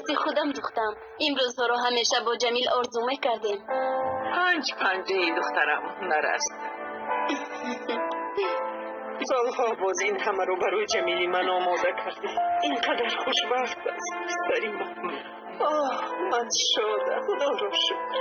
Дасти худам духтам. Имрӯзҳоро ҳамеша бо Ҷамил орзу мекардем. Панҷ панҷаи духтарам ҳунар аст. Солҳо боз ин ҳамаро барои Ҷамили ман омода кардӣ. Ин қадар хушбахт аст писари ман. Оҳ, ман шодам, худоро шукр.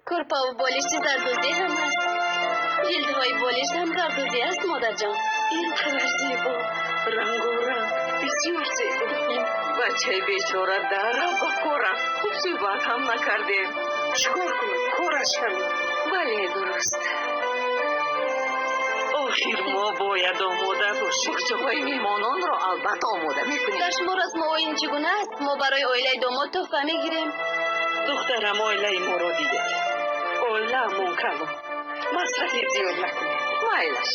Курпаву болишти зардӯзӣ ҳам ҳаст. Ҷилдҳои болишт ҳам зардӯзӣ аст, модарҷон. Ин қадар зебо, рангоранг, бисёр зебо. Бачаи бечора дарро ба кор рафт. Хуб суҳбат ҳам накардем. Чӣ кор кунам? Кораш ҳамин. Бале, дуруст. Охир мо бояд омода бошем. Бухчаҳои меҳмононро албатта омода мекунем. Дар шумо расму оин чӣ гуна аст? Мо барои оилаи домод тӯҳфа мегирем. Духтарам, оилаи моро дидед. Оилаамон калон. Масрафи зиёд накунед. Майлаш.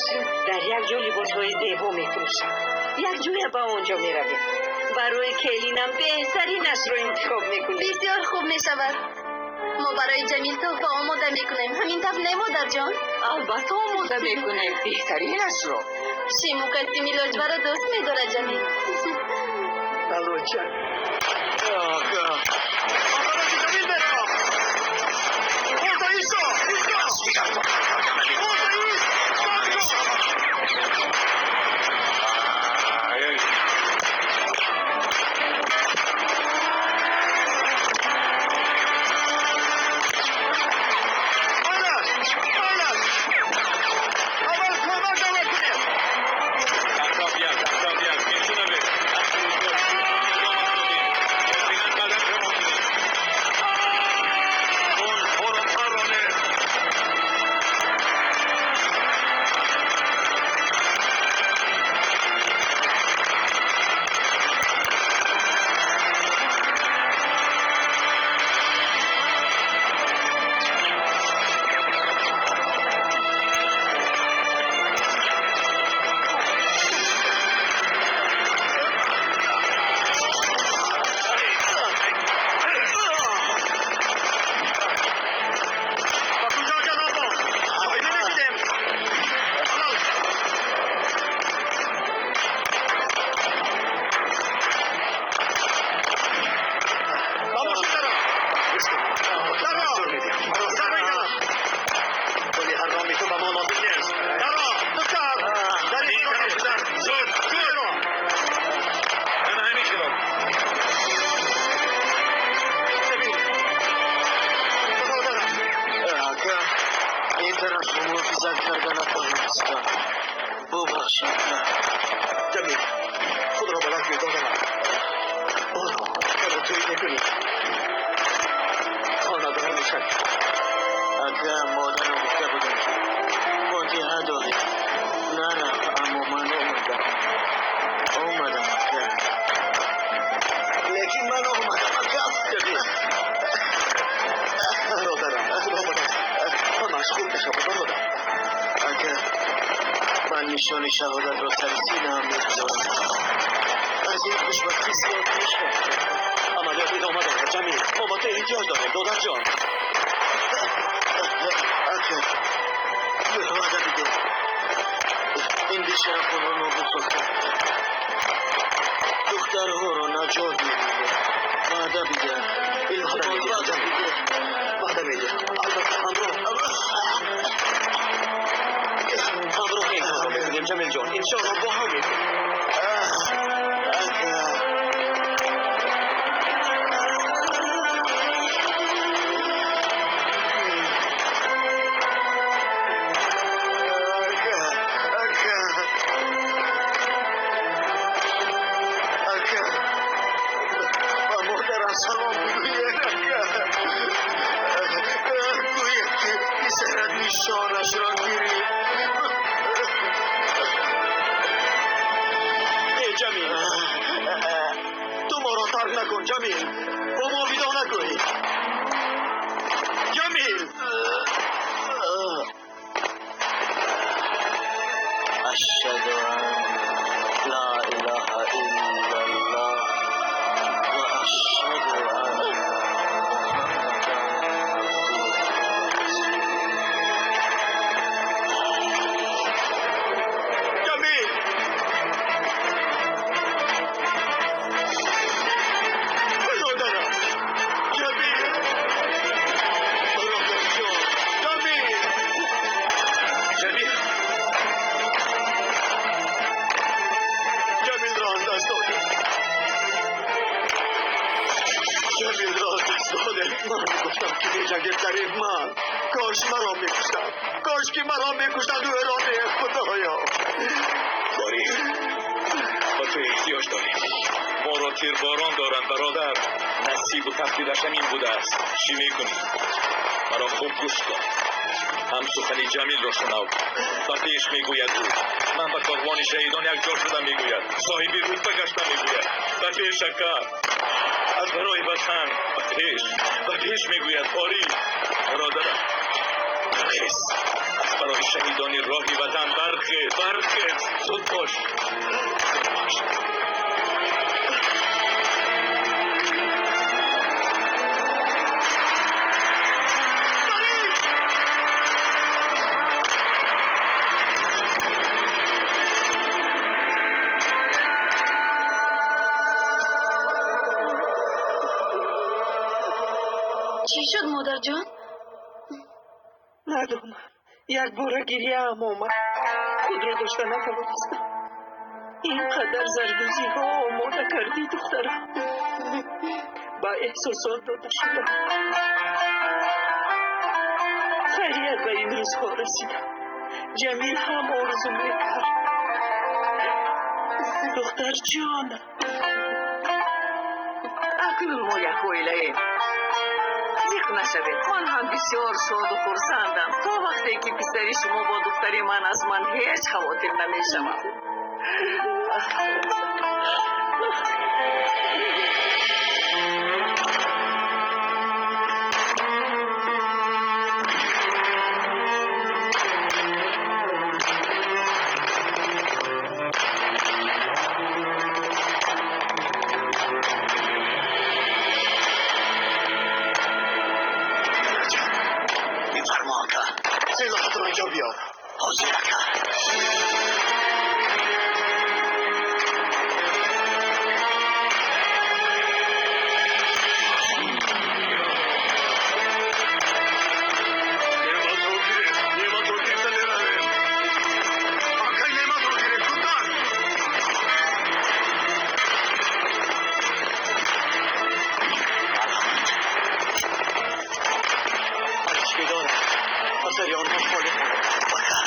Дар як ҷо либосҳои зебо мефурӯшанд. Як ҷоя ба он ҷо меравем. Барои келинам беҳтаринашро интихоб мекунем. Бисёр хуб мешавад. Мо барои Ҷамил тӯҳфа омода мекунем. Ҳамин тавр не, модарҷон? Албатта омода мекунем. Беҳтаринашро. Шиму костюми лоҷваро дӯст медорад Ҷамил. Балоча. نشان شهادت را سر سینه‌ام می‌گذارم. از این خوشبختی زیاد می‌شوم. عملیات ادامه دارد جمیل. ما با تو احتیاج داریم دادر جان. اکر وعده بده. این بیشرفان را نابود ساختم. دخترها را نجات می‌دهیم. وعده بده. التماس وعده بده. وعده می‌دهم. البته همراه این کار را می‌کنیم جمیل جان. انشاءالله با هم می‌کنیم. Ҷамил, бо мо видоъ нагӯй. Ҷамил! Ашҳаду ан ла илаҳа иллаллоҳ ва ашҳаду анна Муҳаммадан абдуҳу ва расулуҳ. Ҷамил! Бародарам! Ҷамил! Бародарҷон! Ҷамил! Ҷамил! Ҷамилро аз даст додем. Ҷамилро аз даст додем. Ман гуфтам, ки меҷангем дар ин ман. Кош маро мекуштанд. Кош ки маро мекуштанд, ӯро не, худоё. Борис, ба ту эҳтиёҷ дорем. Моро тирборон доранд, бародар. Насибу тақдираш ҳамин будааст. Чӣ мекунӣ? Маро хуб гӯш кун. Ҳам сухани Ҷамилро шунав. Ба пеш мегӯяд ӯ. Ман ба корвони шаҳидон якҷо шудам мегӯяд. Соҳиби рутба гаштам мегӯяд. Ба пеш, ака. Аз барои ватан. Ба пеш. Ба пеш мегӯяд. Орӣ. Бародарам. Бархез. Аз барои шаҳидони роҳи ватан бархез. Бархез. Зуд бош. Зуд бош. Чӣ шуд, модарҷон? Надонам, якбора гиряам омад, худро дошта натавонистам. Ин қадар зардӯзиҳо омода кардӣ, духтарам. Ба эҳсосот дода шудам. Хайрият, ба ин рӯзҳо расидам. Ҷамил ҳам орзу мекард. Духтарҷон. Акнун мо як оилаем. Зиқ нашавед, ман ҳам бисёр шоду хурсандам. То вақте ки писари шумо бо духтари ман, аз ман ҳеҷ хавотир намешавад. Бифармо, ака. Силоҳатро инҷо биёр. Ҳозир, ака. Неъматро гирифт. Неъматро гирифта меравем. Акай, неъматро гирифт. Зудтар. Марҳамат. Ҳар чӣ ки дорад, ба сари онҳо холӣ кунед. Ака.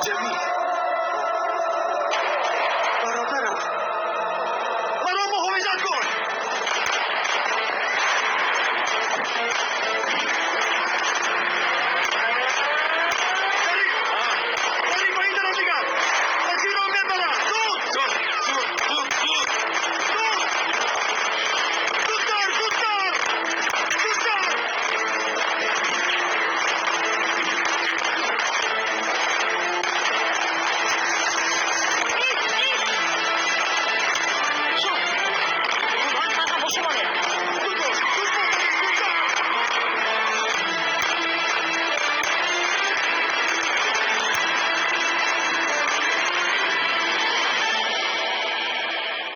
Ҷамил, бародарам, маро муҳофизат кун. Зариф, ба ин тараф дигар. Таксиро мебарам. Зуд! Зуд, зуд, зуд, зуд! Зуд! Зудтар, зудтар! Зудтар! Шуд. Ман ҳам бо шумо меравам. Зуд бош, зуд бош, Зариф, зудтар!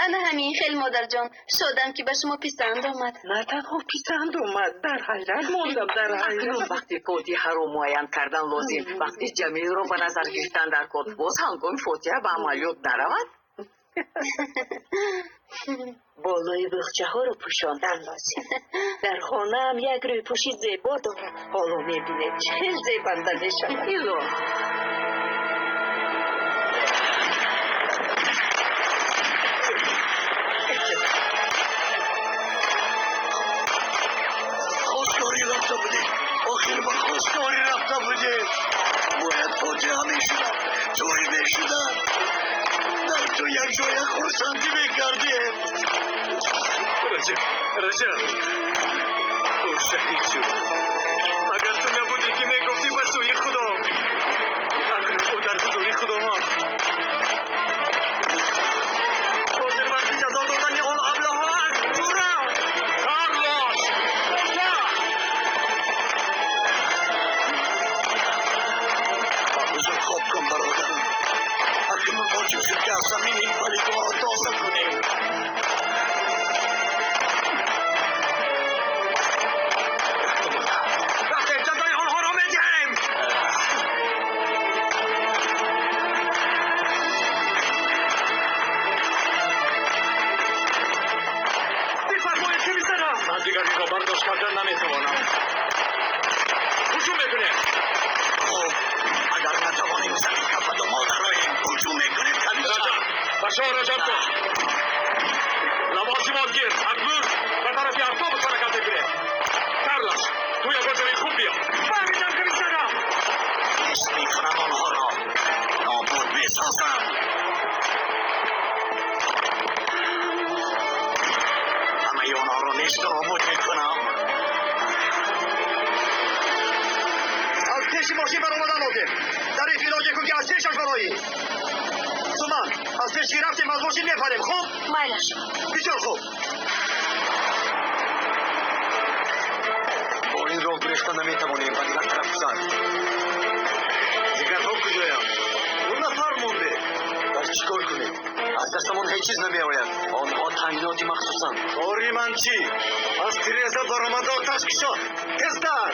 Ана ҳамин хел, модарҷон, шодам, ки ба шумо писанд омад. На танҳо писанд омад, дар ҳайрат мондам, дар ҳайрат. Вақти фотиҳаро муайян кардан лозим. Вақти Ҷамилро ба назар гирифтан дар кор. Боз ҳангоми фотиҳа ба амалиёт наравад. Болои буғчаҳоро пӯшондан лозим. Дар хонаам як рӯйпӯши зебо дорам. Ҳоло мебинед, чӣ хел зебанда мешавад. Ило. Хостгорӣ рафта будем. Охир ба хостгорӣ рафта будем. Бояд фотиҳа мешудам, тӯй мешудам. Дар ту як ҷоя хурсандӣ мекардем. Раҷаб, Раҷаб, ӯ шаҳид шуд. Агар ту набудӣ, ки мегуфтӣ ба сӯи Худо. Акнун ӯ дар ҳузури Худованд. Ҳозир вақти ҷазо додани он аблаҳо аст. Ҷура! Карлош! Боша! Ба ҳузур хоб кун, бародарам. Акнун воҷиб шуд, ки аз замин ин палидҳоро тоза кунем. Рафтем, ҷазои онҳоро медиҳем. Бифармоед, комиссара! Ман дигар инро бардошт кардан наметавонам. Ҳуҷум мекунем. Хуб, агар натавонем замин кафаду мо дароем, ҳуҷум мекунем, комиссар. Раҷаб, ба шоҳро ҷамъ кун. Лавозимот гир. Акнун ба тарафи автобус ҳаракат мекунем. Карлош, ту ягон ҷои хуб биё. Фаҳмидам, комиссара. Ҳис мекунам, онҳоро нобуд месозам. Ҳамаи онҳоро несту нобуд мекунам. Аз пеши мошин баромадан лозим. Зариф, илоҷе кун, ки аз пешаш бароӣ. Суман, аз пеш ки рафтем, аз мошин мепарем, хуб? Майлаш. Бисёр хуб. Бо ин роҳ гурехта наметавонем, ба дигар тараф гузар. Дигарҳо куҷоянд? Ду нафар монде. Пас чӣ кор кунем? Аз дастамон ҳеҷ чиз намеояд. Онҳо таъйиноти махсусанд. Кори ман чӣ? Аз тиреза баромада оташ кушод. Тезтар!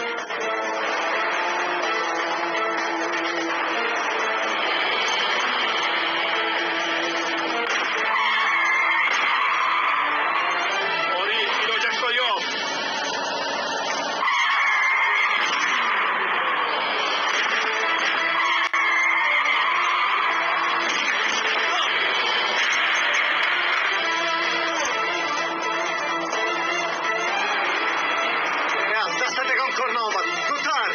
Ори, илоҷашро ёфт. Аз дастат ягон кор наомад. Зудтар!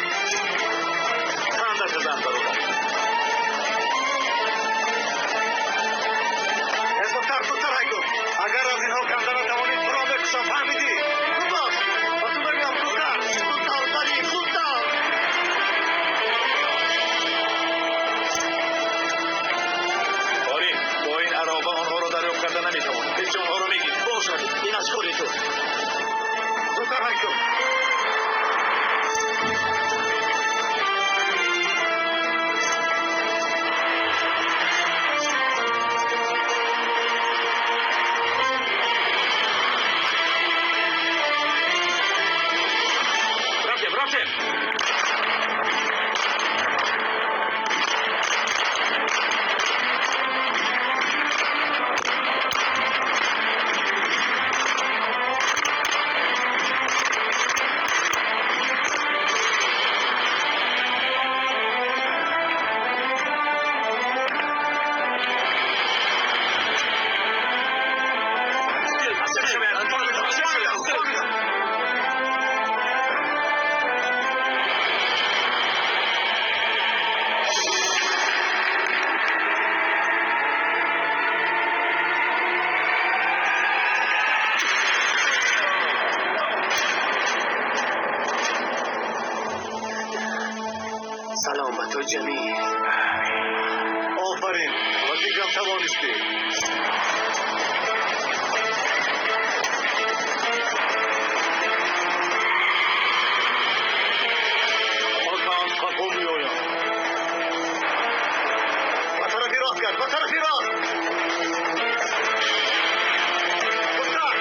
ту Ҷамил. Офарин, ба фикрам тавонистӣ. Аз қафо меоям. Ба тарафи рост гард, ба тарафи рост. Хубтар.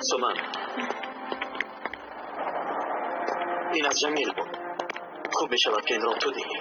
Суман, ин аз Ҷамил буд. Хуб мешавад, ки инро ту диҳӣ.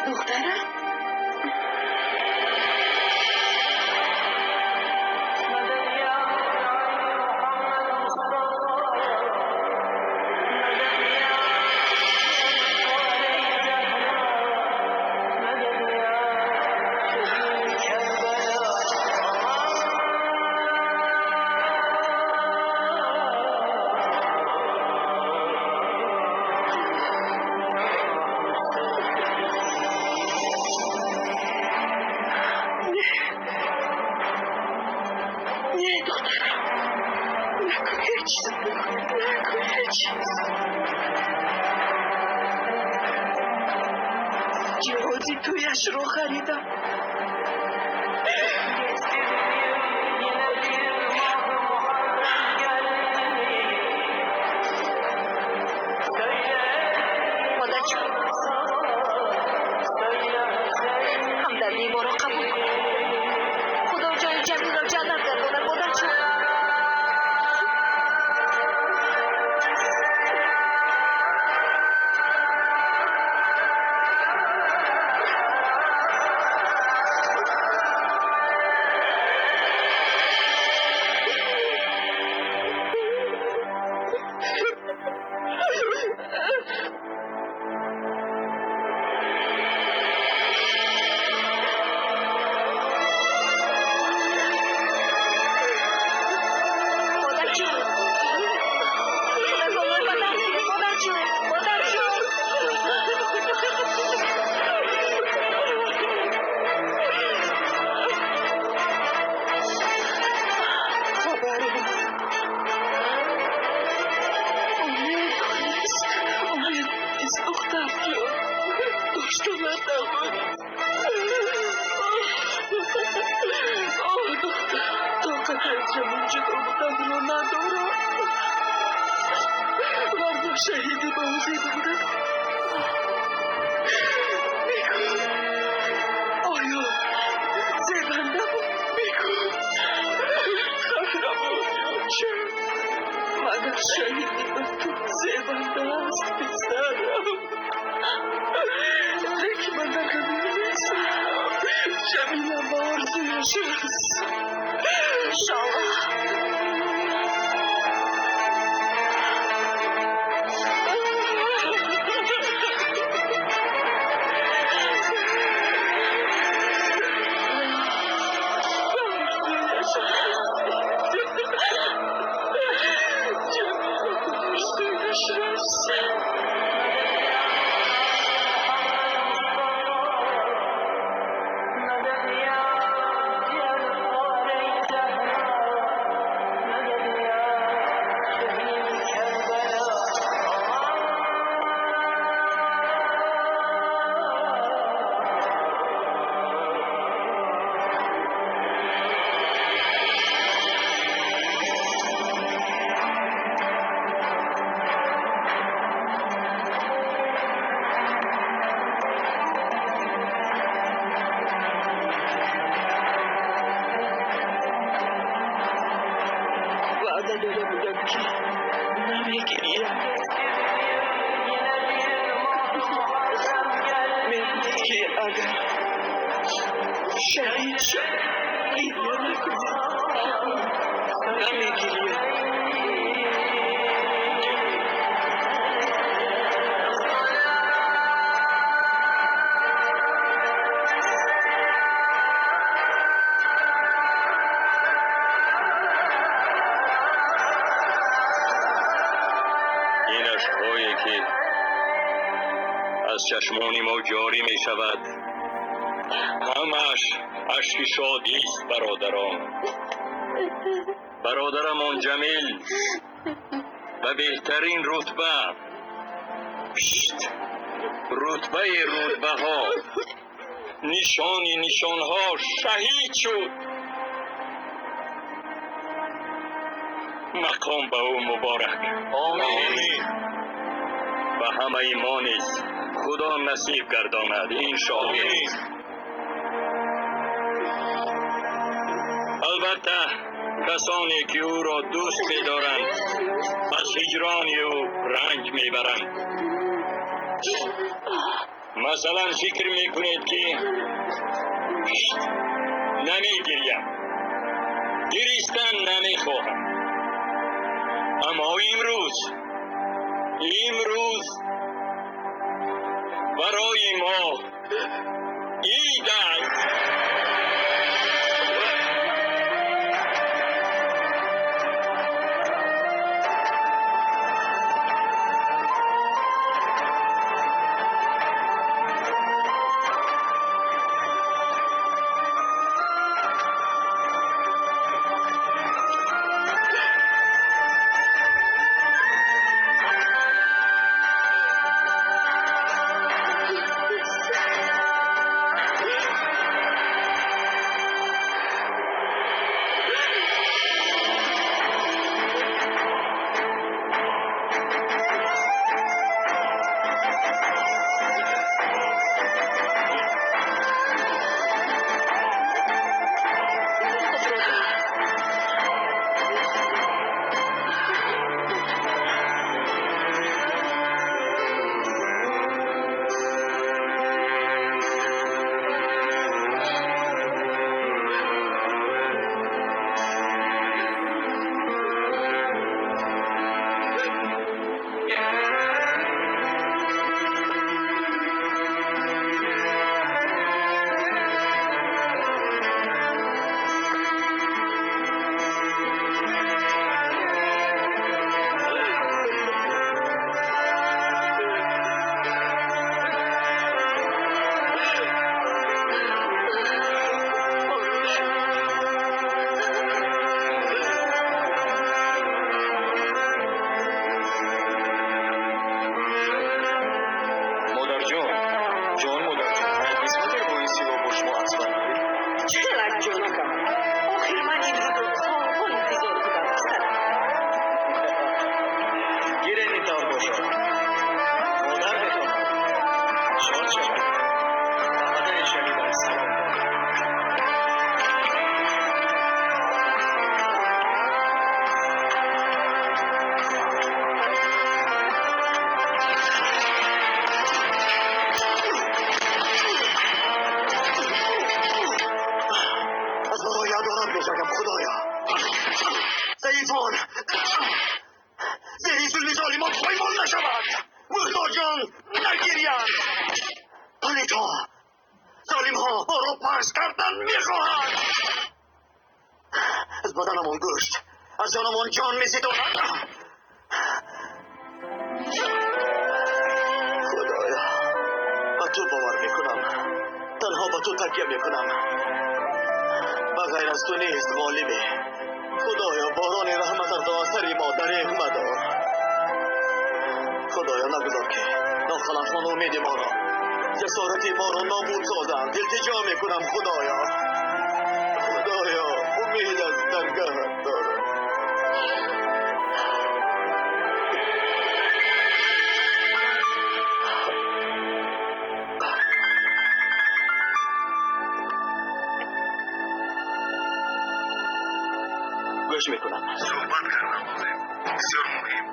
Духтарам? Ҷиҳози тӯяшро харидам. Модарҷон, ҳамдардии моро қабул кун. Худо ҷои Ҷамилро ҷаннат гардонад, модарҷон. надорам. Варна шаҳидӣ ба ӯ зебанда. Бигӯ, оё зебанда буд? Бигӯ, қаҳрамон ё чӣ? Магар шаҳидӣ ба ту зебанда аст, писарам? Лекин ман намедонистам. Ҷамила ба орзуяш расид. Иншоаллоҳ. Ваъда дода будам, ки намегирям. Мегуфт, ки агар шаҳид шавам, гиря накунам. Намегирям. Ин ашкҳое ки аз чашмони мо ҷорӣ мешавад, ҳамааш ашки шодист, бародарон. Бародарамон Ҷамил ба беҳтарин рутба, шт, рутбаи рутбаҳо, нишони нишонҳо шаҳид шуд. Мақом ба ӯ муборак. Омин. Ба ҳамаи мо низ Худо насиб гардонад, иншоаллоҳ. Омин. Албатта, касоне ки ӯро дӯст медоранд, аз ҳиҷрони ӯ ранҷ мебаранд. Масалан, фикр мекунед, ки намегирям, гиристан намехоҳам. Аммо имрӯз барои мо ид аст. Шод шавед. Ба падари Ҷамилам салом додам. Аз барои адолат меҷангам, Худоё. Заифон зери зулми золимон поймол нашавад. Муҳтоҷон нагирянд. Палидҳо, золимҳо моро пахш кардан мехоҳанд. Аз баданамон гӯшт, аз ҷонамон ҷон меситонанд. Худоё, ба ту бовар мекунам. Танҳо ба ту такя мекунам. Ба ғайр аз ту нест ғолибе. Худоё, борони раҳмататро аз сари мо дареғ мадор. Худоё, нагузор ки нохалафон умеди моро, ҷасорати моро нобуд созанд. Илтиҷо мекунам, Худоё. Худоё, умед аз даргоҳат дорам. Гӯш мекунам. Суҳбат кардан лозим. Бисёр муҳим.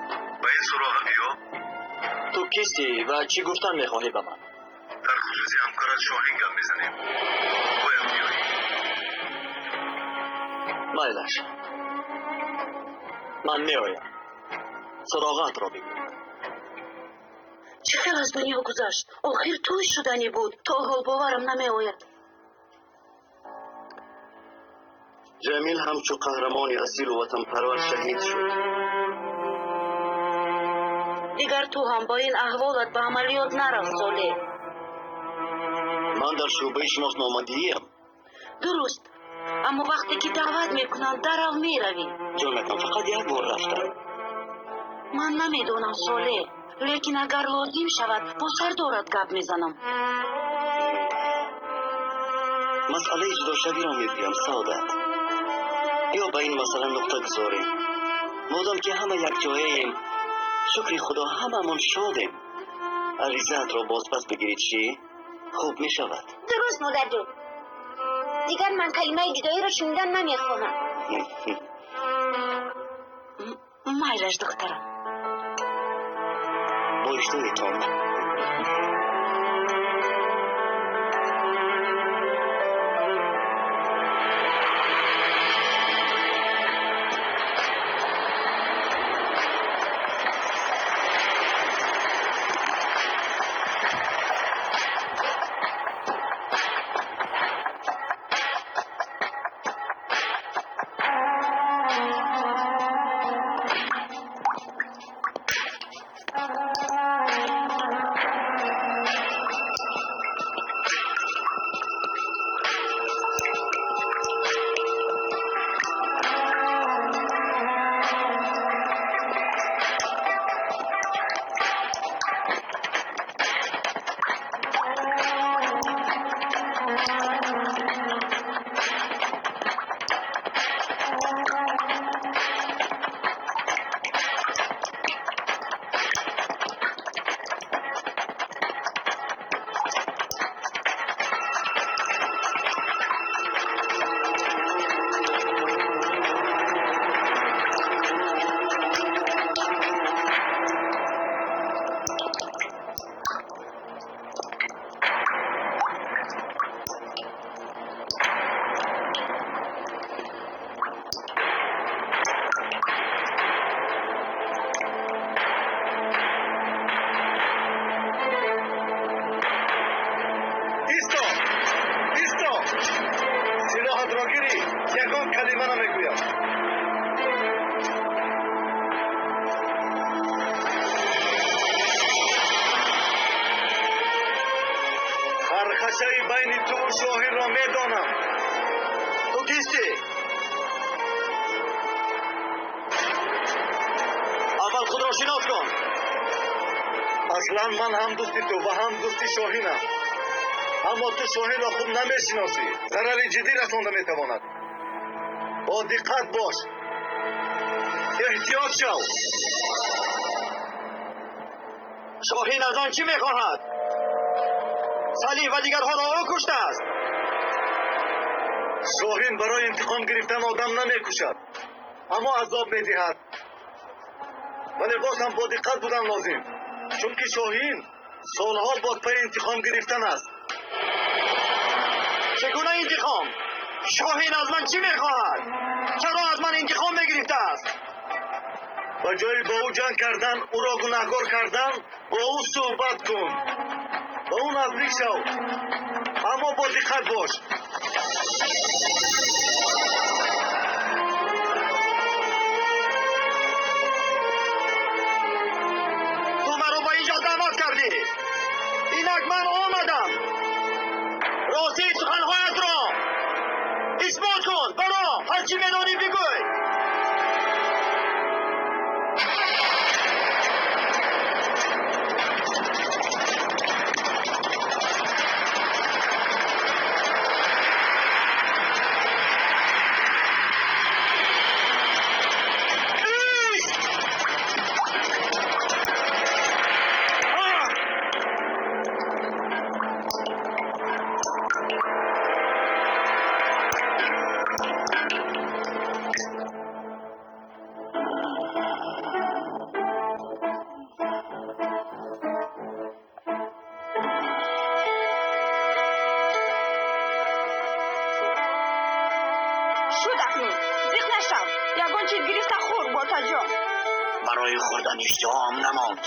Ба ин суроға биё. Ту кистӣ ва чӣ гуфтан мехоҳӣ ба ман? Дар хусуси ҳамкорат Шоҳин гап мезанем. Бояд биёӣ. Майлаш. Ман меоям. Суроғаатро бигӯ. Чӣ хел аз дунё гузашт? Охир тӯй шуданӣ буд. То ҳол боварам намеояд. Ҷамил ҳамчун қаҳрамони асилу ватанпарвар шаҳид шуд. Дигар ту ҳам бо ин аҳволат ба амалиёт нарав, Солеҳ. Ман дар шӯъбаи шиносномадиҳиям. Дуруст. Аммо вақте ки даъват мекунанд, дарав меравӣ. Ҷонакам, фақат як бор рафтам. Ман намедонам, Солеҳ. Лекин агар лозим шавад, бо сардорат гап мезанам. Масъалаи ҷудошавиро мегӯям, Саодат. Биё ба ин масъала нуқта гузорем. Модом ки ҳама якҷояем, шукри Худо ҳамамон шодем. Аризаатро бозпас бигирӣ чӣ? Хуб мешавад. Дуруст, модарҷон. Дигар ман калимаи ҷудоиро шунидан намехоҳам. Майлаш, духтарам. Бо иштиҳоятон. Исто! Исто! Силоҳатро гирӣ, ягон калима намегӯям. Хархашаи байни туву Шоҳинро медонам. Ту кистӣ? Аввал худро шинос кун. Аслан ман ҳам дӯсти ту ва ҳам дӯсти Шоҳинам. Аммо ту Шоҳинро хуб намешиносӣ. Зарари ҷиддӣ расонда метавонад. Бо диққат бош. Эҳтиёт шав. Шоҳин аз он чӣ мехоҳад? Салим ва дигарҳоро ӯ куштааст. Шоҳин барои интиқом гирифтан одам намекушад, аммо азоб медиҳад. Вале боз ҳам бо диққат будан лозим, чунки Шоҳин солҳо боз пайи интиқом гирифтан аст. Чӣ гуна интиқом? Шоҳин аз ман чӣ мехоҳад? Чаро аз ман интиқом мегирифтааст? Ба ҷои бо ӯ ҷанг кардан, ӯро гунаҳкор кардан, бо ӯ суҳбат кун, ба ӯ наздик шав, аммо бо диққат бош. Ту маро ба инҷо даъват кардӣ. Инак ман омадам. Ростии суханҳоятро исбот кун. Баро, ҳар чӣ медонӣ бигӯй. Шуд акнун, зиқ нашав. Ягон чиз гирифта хӯр, ботаҷон. Барои хӯрдан иштиҳоам намонд.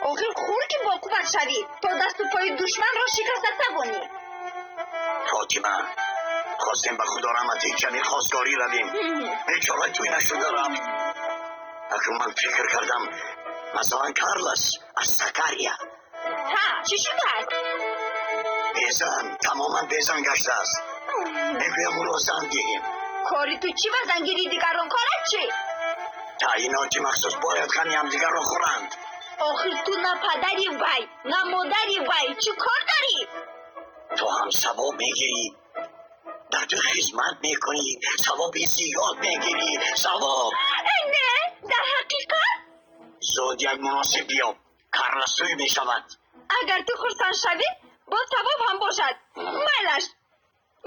Охир хӯр, ки бо қувват шавӣ, то дасту пои душманро шикаста тавонӣ. Фотима, хостем ба худо раҳмати Ҷамил хостгорӣ равем. Бечора тӯй нашуда рафт. Акнун ман фикр кардам, масалан, Карлос аз Сакария. Ҳа, чӣ шудааст? Безан, тамоман безан гаштааст. Мегӯям, ӯро зан диҳем. Кори ту чӣ ба зангирии дигарон? Корат чӣ? Таъиноти махсус бояд ғами ҳамдигарро хӯранд. Охир ту на падари вай, на модари вай, чӣ кор дорӣ? Ту ҳам савоб мегирӣ. Дар ту хизмат мекунӣ, савоби зиёд мегирӣ, савоб. Не, дар ҳақиқат? Зуд як муносиб биёб, Карлос тӯй мешавад. Агар ту хурсанд шавӣ, боз савоб ҳам бошад. Майлаш,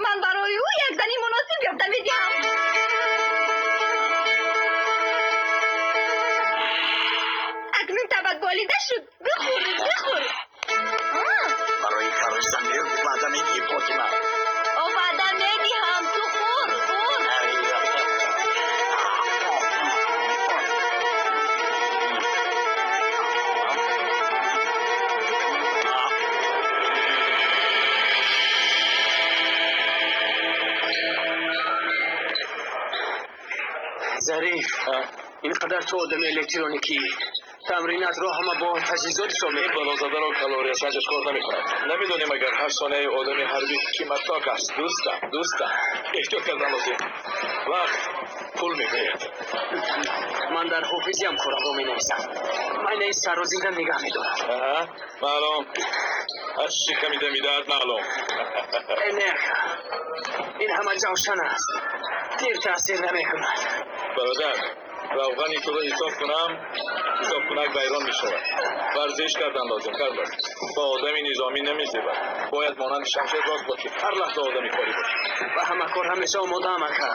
ман барои ӯ як зани муносиб ёфта медиҳам. Акнун табат болида шуд. Бихӯр, бихӯр. Барои Карлос зан меёбӣ, ваъда медиҳӣ, Фотима? О, ваъда медиҳам, ту хӯр, хӯр. Зариф, ин қадар ту одами электроникӣ, тамринатро ҳама бо таҷҳизот ҳисоб Ин мекунӣ. балозадаро калория санҷаш кор намекунад. Намедонем, агар ҳар сонияи одами ҳарбӣ қиматнок аст. Дӯстам, дӯстам, эҳтиёт кардан лозим. Вақт пул мегӯяд. Ман дар ҳофизиам корамро менависам. Майнаи сарро зинда нигаҳ медорам. Аҳа, маълум. Аз шиками дамидаат маълум. Энерга, ин ҳама ҷавшан аст, тир таъсир намекунад. Бародар, равғани туро ҳисоб кунам, ҳисобкунак вайрон мешавад. Варзиш кардан лозим, Карлос. Ба одами низомӣ намезебад. Бояд монанди шамшер рост бошӣ, ҳар лаҳза одами корӣ бошӣ. Ба ҳама кор ҳамеша омодаам, ака.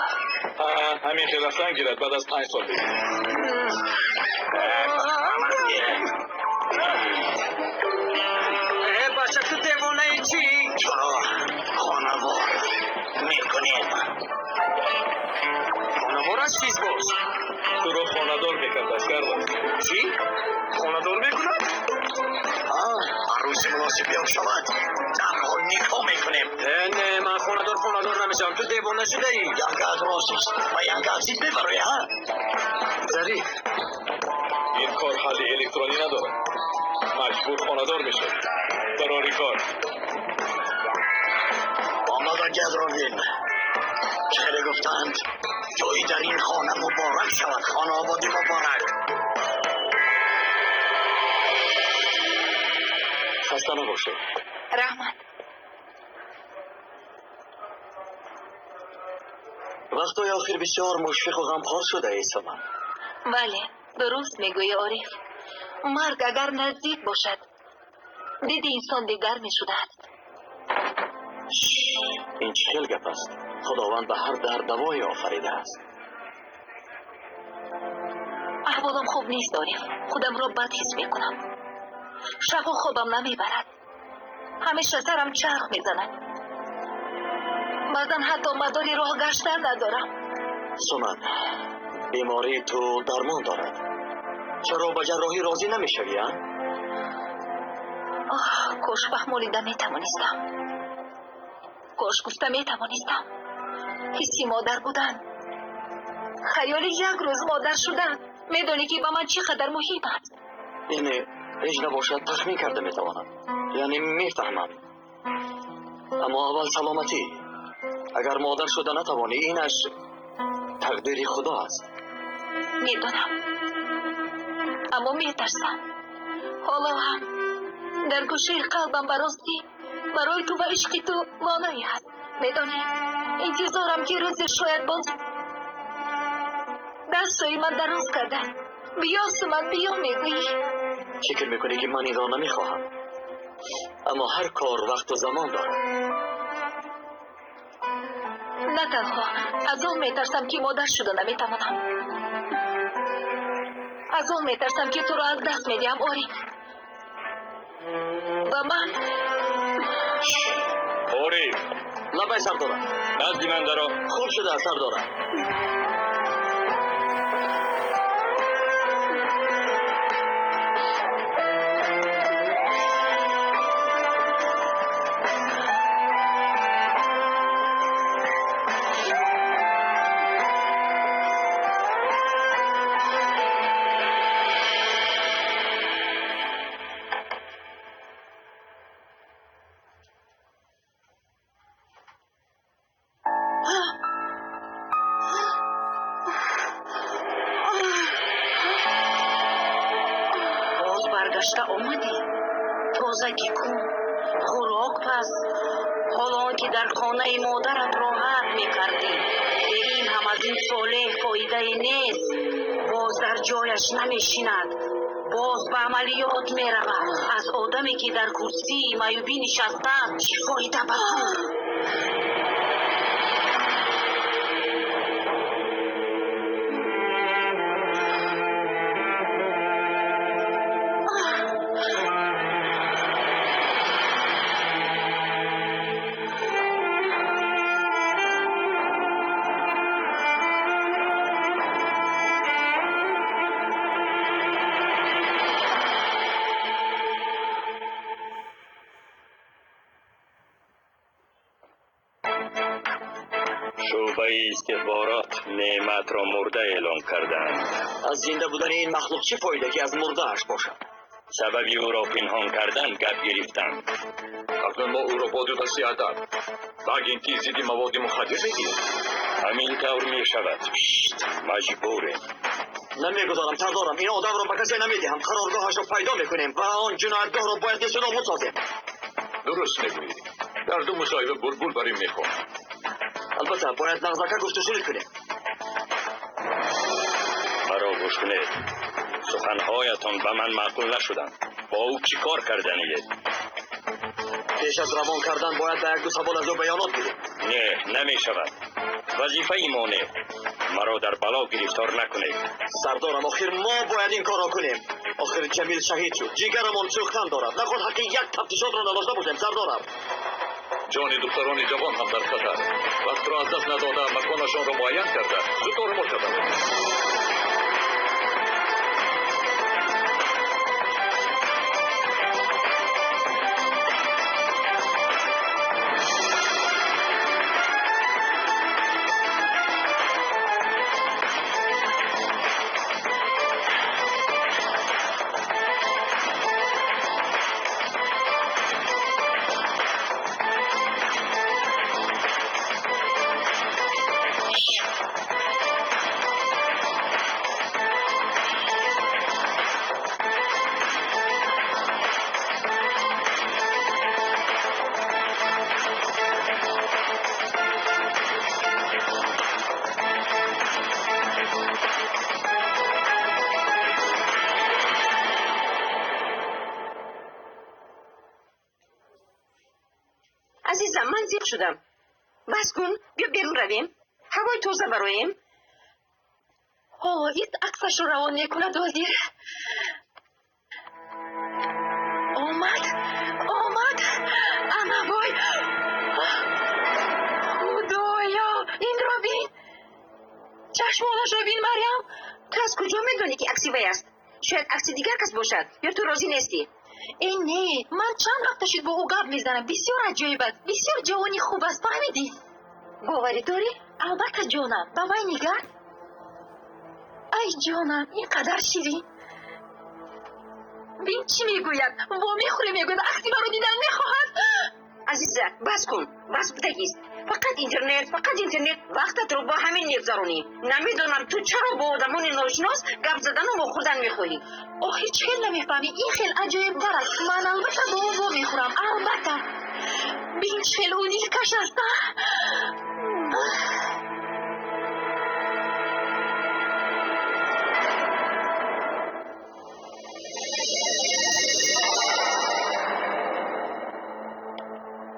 Аҳа, ҳамин хел рафтан гирад, баъд аз 5 сол бигир. Э, бача, ту девонаи чӣ? Туро хонавор мекунем. Хонавор аз чиз боз? Туро хонадор мекардааст, Карлос. Чӣ, хонадор мекунад? Арӯси муносиб ёфт шавад, дарҳол никоҳ мекунем. Э, не, ман хонадор хонадор намешавам, ту девона шудаӣ. Янгаат ростист ва янгаат зид мебарои, ҳа? Зариф. Ин кор ҳалли электронӣ надорад. Маҷбур хонадор мешавӣ. Барори кор. Омадагиатро бин. Хеле гуфтанд, ҷои дар ин хона муборак шавад, хонаободӣ муборак. Хаста набошед. Раҳмат. Вақтҳои охир бисёр мушфиқу ғамхор шудаи, Саман. Бале, дуруст мегӯӣ, Ориф. Марг агар наздик бошад, Диди инсон дигар мешудааст. Ин чӣ хел гап аст? Худованд ба ҳар дард давое офаридааст. Аҳволам хуб нест, Ориф. Худамро бад ҳис мекунам. Шабҳо хобам намебарад. Ҳамеша сарам чарх мезанад. Баъзан ҳатто мадори роҳ гаштан надорам. Суман, бемории ту дармон дорад. Чаро ба ҷарроҳӣ розӣ намешавӣ, а? Оҳ, кош фаҳмонида метавонистам. Кош гуфта метавонистам. Ҳисси модар будан, хаёли як рӯз модар шудан, медонӣ ки ба ман чӣ қадар муҳим аст. Яъне ҳеҷ набошад тахмин карда метавонам. Яъне мефаҳмам. Аммо аввал саломатӣ. Агар модар шуда натавонӣ, инаш тақдири Худо аст. Медонам. Аммо метарсам. Ҳоло ҳам дар гӯшаи қалбам ба ростӣ барои ту ва ишқи ту лонае ҳаст. Медонӣ, интизорам ки рӯзе шояд боз даст сӯи ман дароз карда биё, Суман, биё мегӯӣ. Фикр мекунӣ ки ман инро намехоҳам. Аммо ҳар кор вақту замон дорад. На танҳо аз он метарсам ки модар шуда наметавонам. Аз он метарсам ки туро аз даст медиҳам, Ориф. Ва ман Ориф, лабай сардорам. Назди ман даро. Хуб шуда, сардорам. Боз баргашта омадӣ? Тозагӣ кун, хӯрок паз. Ҳоло он ки дар хонаи модарат роҳат мекардӣ. Бе ин ҳам аз ин солеҳ фоидае нест. Боз дар ҷояш намешинад. Боз ба амалиёт меравад. Аз одаме ки дар курсии маъюбӣ нишастааст чӣ фоида ба ту? шӯъбаи истихборот неъматро мурда эълон карданд. Аз зинда будани ин махлуқ чӣ фоида ки аз мурдааш бошад? Сабаби ӯро пинҳон кардан гап гирифтанд. Акнун мо ӯро бо ду дасти адаб ба агентии зидди маводи мухаддир мегирем. Ҳамин тавр мешавад. Маҷбурем. Намегузорам, сардорам. Ин одамро ба касе намедиҳам. Қароргоҳашро пайдо мекунем ва он ҷиноятгоҳро бояд нисонобуд созем. Дуруст мегӯӣ. Дар ду мусоҳиба булбул бар ин мехонад. Албатта, бояд нағзака гуфтушунид кунем. Маро гӯш кунед. Суханҳоятон ба ман маъқул нашуданд. Бо ӯ чӣ кор карданиед? Пеш аз равон кардан бояд ба як-ду савол аз ӯ баёнот гирем. Не, намешавад. Вазифаи мо не. Маро дар бало гирифтор накунед. Сардорам, охир мо бояд ин корро кунем. Охир Ҷамил шаҳид шуд. Ҷигарамон сӯхтан дорад. Наход ҳаққи як тафтишотро надошта бошем, сардорам. Ҷони духтарони ҷавон ҳам дар хатар. Вақтро аз даст надода, маконашонро муайян карда, зуд мо шаванд. Азизам, ман зиқ шудам. Бас кун, биё берун равем. Ҳавои тоза бароем. Ҳоло ит аксашро равон мекунад ҳозир. Омад, омад. Ана вой. Худоё, инро бин. Чашмонашро бин, Марьям. Ту аз куҷо медонӣ, ки акси вай аст? Шояд акси дигар кас бошад, ё ту розӣ нестӣ? Э, не, ман чанд ҳафта шуд бо ӯ гап мезанам. Бисёр аҷоиб аст, бисёр ҷавони хуб аст, фаҳмидӣ? Боварӣ дорӣ? Албатта, ҷонам, ба вай нигар. Ай ҷонам, ин қадар ширин. Бин чӣ мегӯяд? Вомехӯре мегӯяд, акси маро дидан мехоҳад. Азиза, бас кун, бас будагист. Фақат интернет, фақат интернет. Вақтатро бо ҳамин мегузаронӣ. Намедонам, ту чаро бо одамони ношинос гап задану вохӯрдан мехоҳӣ. Охи, чӣ хел намефаҳмӣ? Ин хел аҷоибтар аст. Ман албатта бо ӯ вомехӯрам, албатта. Бин чӣ хел ӯ дилкаш аст, а?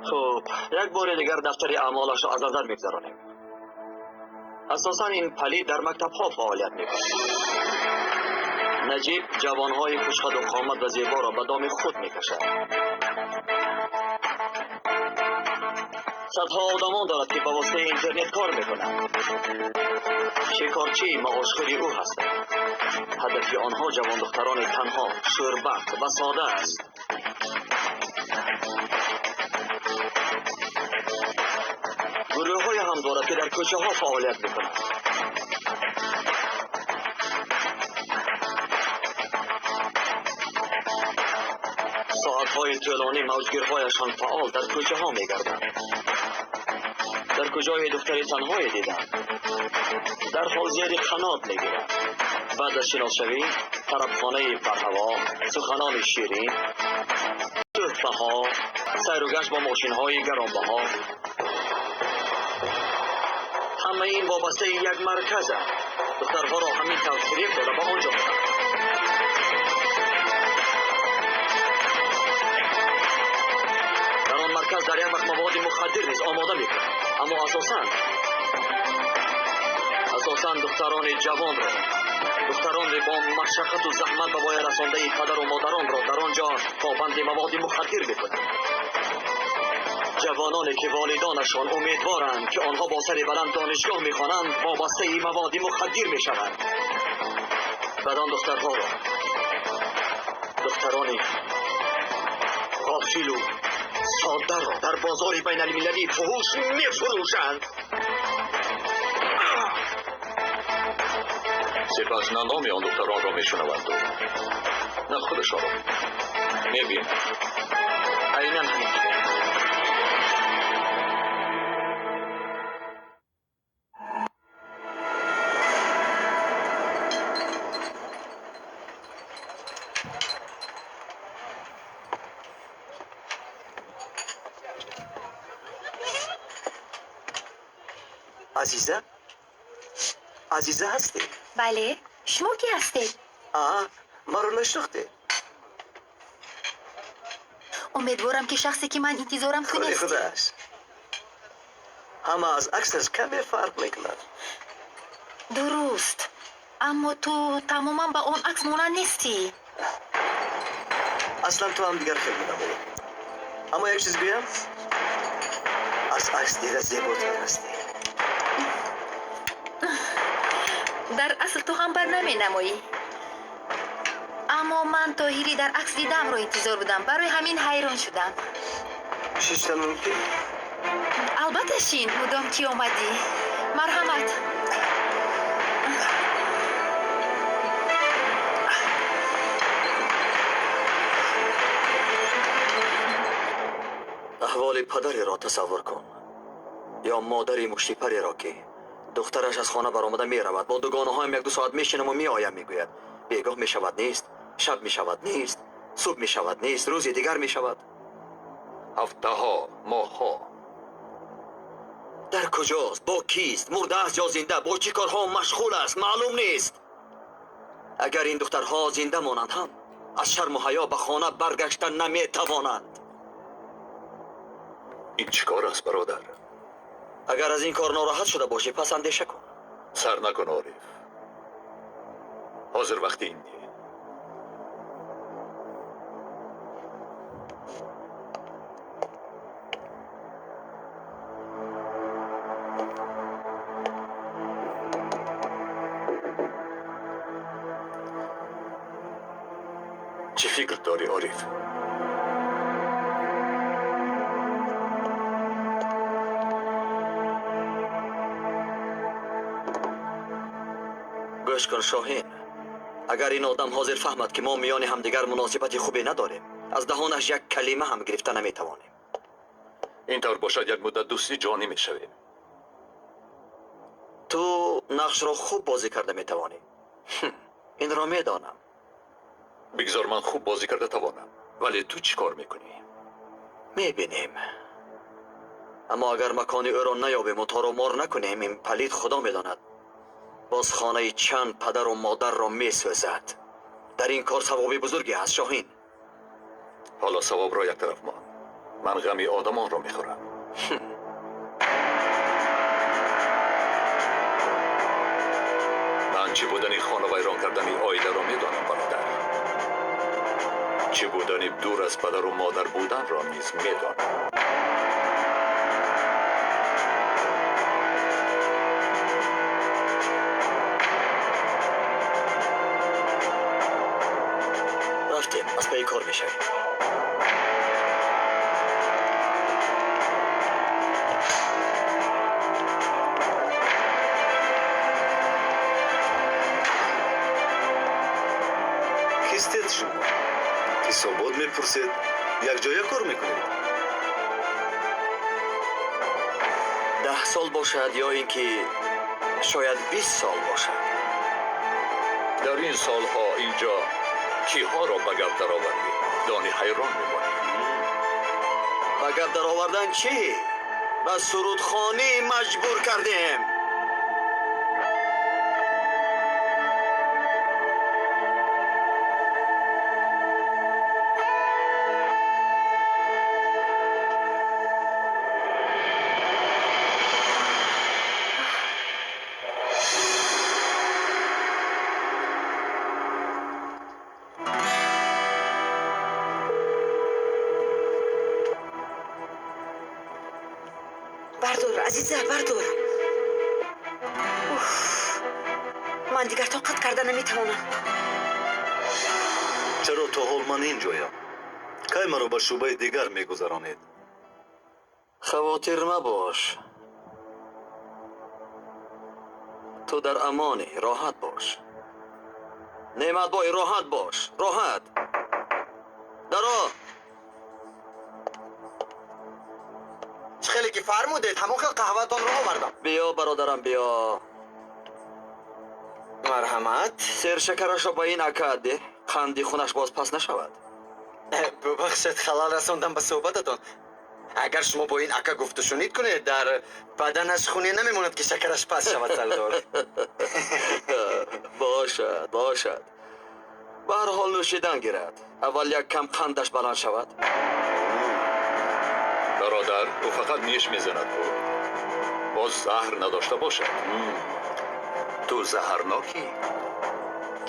Хуб, як бори дигар дафтари аъмолашро аз назар мегузаронем. Асосан ин палид дар мактабҳо фаъолият мекунад. Наҷиб ҷавонҳои хушқаду қомат ва зеборо ба доми худ мекашад. Садҳо одамон дорад, ки ба воситаи интернет кор мекунанд. Шикорчии маошхӯри ӯ ҳастанд. Ҳадафи онҳо ҷавондухтарони танҳо, шӯрбахт ва сода аст. Гурӯҳҳое ҳам дорад, ки дар кӯчаҳо фаъолият мекунанд. Соатҳои тӯлонӣ мавҷгирҳояшон фаъол дар кӯчаҳо мегарданд. Дар куҷое духтари танҳое диданд, дарҳол зери қанот мегиранд. Баъд аз шиносшавӣ, тарабхонаи барҳаво, суханони ширин, тӯҳфаҳо, сайру гашт бо мошинҳои гаронбаҳо. Ҳамаи ин вобастаи як марказ аст. Духтарҳоро ҳамин тавр фиреб дода ба он ҷо мебаранд. Дар он марказ дар як вақт маводи мухаддир низ омода мекунанд. Аммо асосан духтарони ҷавонро, духтарони бо машаққату заҳмат ба воя расондаи падару модаронро дар он ҷо побанди маводи мухаддир мекунанд. Ҷавононе ки волидонашон умедворанд, ки онҳо бо сари баланд донишгоҳ мехонанд, вобастаи маводи мухаддир мешаванд. Баъд он духтарҳоро, духтарони ғофилу соддаро дар бозори байналмилалии фуҳуш мефурӯшанд. Сипас на номи он духтаронро мешунаванду, на худашонро мебинанд. Айнан ҳамин. Азиза? Азиза ҳастед? Бале, шумо кӣ ҳастед? А, маро нашинохтед? Умедворам, ки шахсе, ки ман интизорам, ту Худои нестӣ. худаш. Ҳама аз аксаш каме фарқ мекунад. Дуруст. Аммо ту тамоман ба он акс монанд нестӣ. Аслан ту ҳам дигар хел менамоӣ. Аммо як чиз гӯям? Аз акс дида зеботар ҳастӣ. Дар асл ту ҳам бар наменамоӣ. Аммо ман Тоҳири дар акс дидаамро интизор будам. Барои ҳамин ҳайрон шудам. Шиштан мумкин? Албатта шин, мудом ки омадӣ. Марҳамат. Аҳволи падареро тасаввур кун ё модари муштипареро, ки духтараш аз хона баромада меравад, бо дугонаҳоям як-ду соат мешинаму меоям мегӯяд. Бегоҳ мешавад нест, шаб мешавад нест, субҳ мешавад нест, рӯзи дигар мешавад. Ҳафтаҳо, моҳҳо. Дар куҷост, бо кист, мурда аст ё зинда, бо чӣ корҳо машғул аст, маълум нест. Агар ин духтарҳо зинда монанд ҳам, аз шарму ҳаё ба хона баргашта наметавонанд. Ин чӣ кор аст, бародар? Агар аз ин кор нороҳат шуда бошӣ, пас андеша кун. Сар накун, Ориф. Ҳозир вақти ин не. Чӣ фикр дорӣ, Ориф? Гӯш кун, Шоҳин. Агар ин одам ҳозир фаҳмад, ки мо миёни ҳамдигар муносибати хубе надорем, аз даҳонаш як калима ҳам гирифта наметавонем. Ин тавр бошад, як муддат дӯсти ҷонӣ мешавем. Ту нақшро хуб бозӣ карда метавонӣ. Инро медонам. Бигзор ман хуб бозӣ карда тавонам. Вале ту чӣ кор мекунӣ? Мебинем. Аммо агар макони ӯро наёбем ва торумор накунем, ин палид худо медонад боз хонаи чанд падару модарро месӯзад. Дар ин кор савоби бузурге ҳаст, Шоҳин. Ҳоло савобро як тараф мон. Ман ғами одамонро мехӯрам. Ман чӣ будани хона вайрон кардани оиларо медонам, бародар. Чӣ будани дур аз падару модар буданро низ медонам. Рафтем, аз пайи кор мешавем. Кистед шумо? Ҳисобот мепурсед? Якҷоя кор мекунед? 10 сол бошад ё ин ки шояд 20 сол бошад. Дар ин солҳо инҷо киҳоро ба гап даровардӣ? Дони ҳайрон мемонӣ. Ба гап даровардан чӣ? Ба сурудхонӣ маҷбур кардем. Бардор, Азиза, бардор. Уф, ман дигар тоқат карда наметавонам. Чаро то ҳол ман инҷоям? Кай маро ба шӯъбаи дигар мегузаронед? Хавотир мабош. Ту дар амонӣ, роҳат бош. Неъматбой, роҳат бош, роҳат. Даро. Хеле ки фармудед, ҳамон хел қаҳватонро овардам. Биё, бародарам, биё. Марҳамат. Сершакарашро ба ин ака деҳ, қанди хунаш боз пас нашавад. Бубахшед, халал расондам ба суҳбататон. Агар шумо бо ин ака гуфтушунид кунед, дар баданаш хуне намемонад, ки шакараш пас шавад, сардор. Бошад, бошад. Ба ҳар ҳол нӯшидан гирад. Аввал як кам қандаш баланд шавад. Бародар, ӯ фақат неш мезанад. Ӯ боз заҳр надошта бошад. Ту заҳрнокӣ?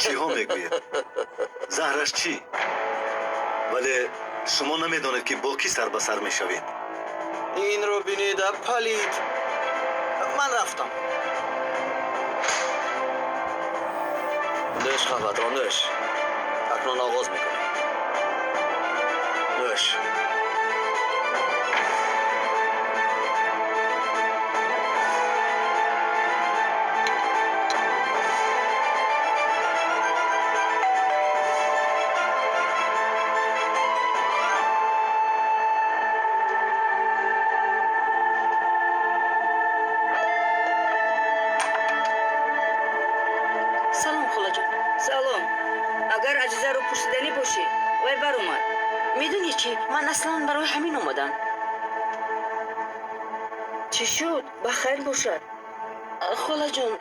Чиҳо мегӯед? Заҳраш чӣ? Вале шумо намедонед, ки бо кӣ сар ба сар мешавед. Инро бинед, палид. Ман рафтам. Нӯш қаҳватро, нӯш. Акнун оғоз мекунем. Нӯш. Салом, холаҷон. Салом. Агар Азизаро пурсиданӣ бошӣ, вай баромад. Медонӣ чӣ? Ман аслан барои ҳамин омадам. Чӣ шуд? Ба хайр бошад. Холаҷон,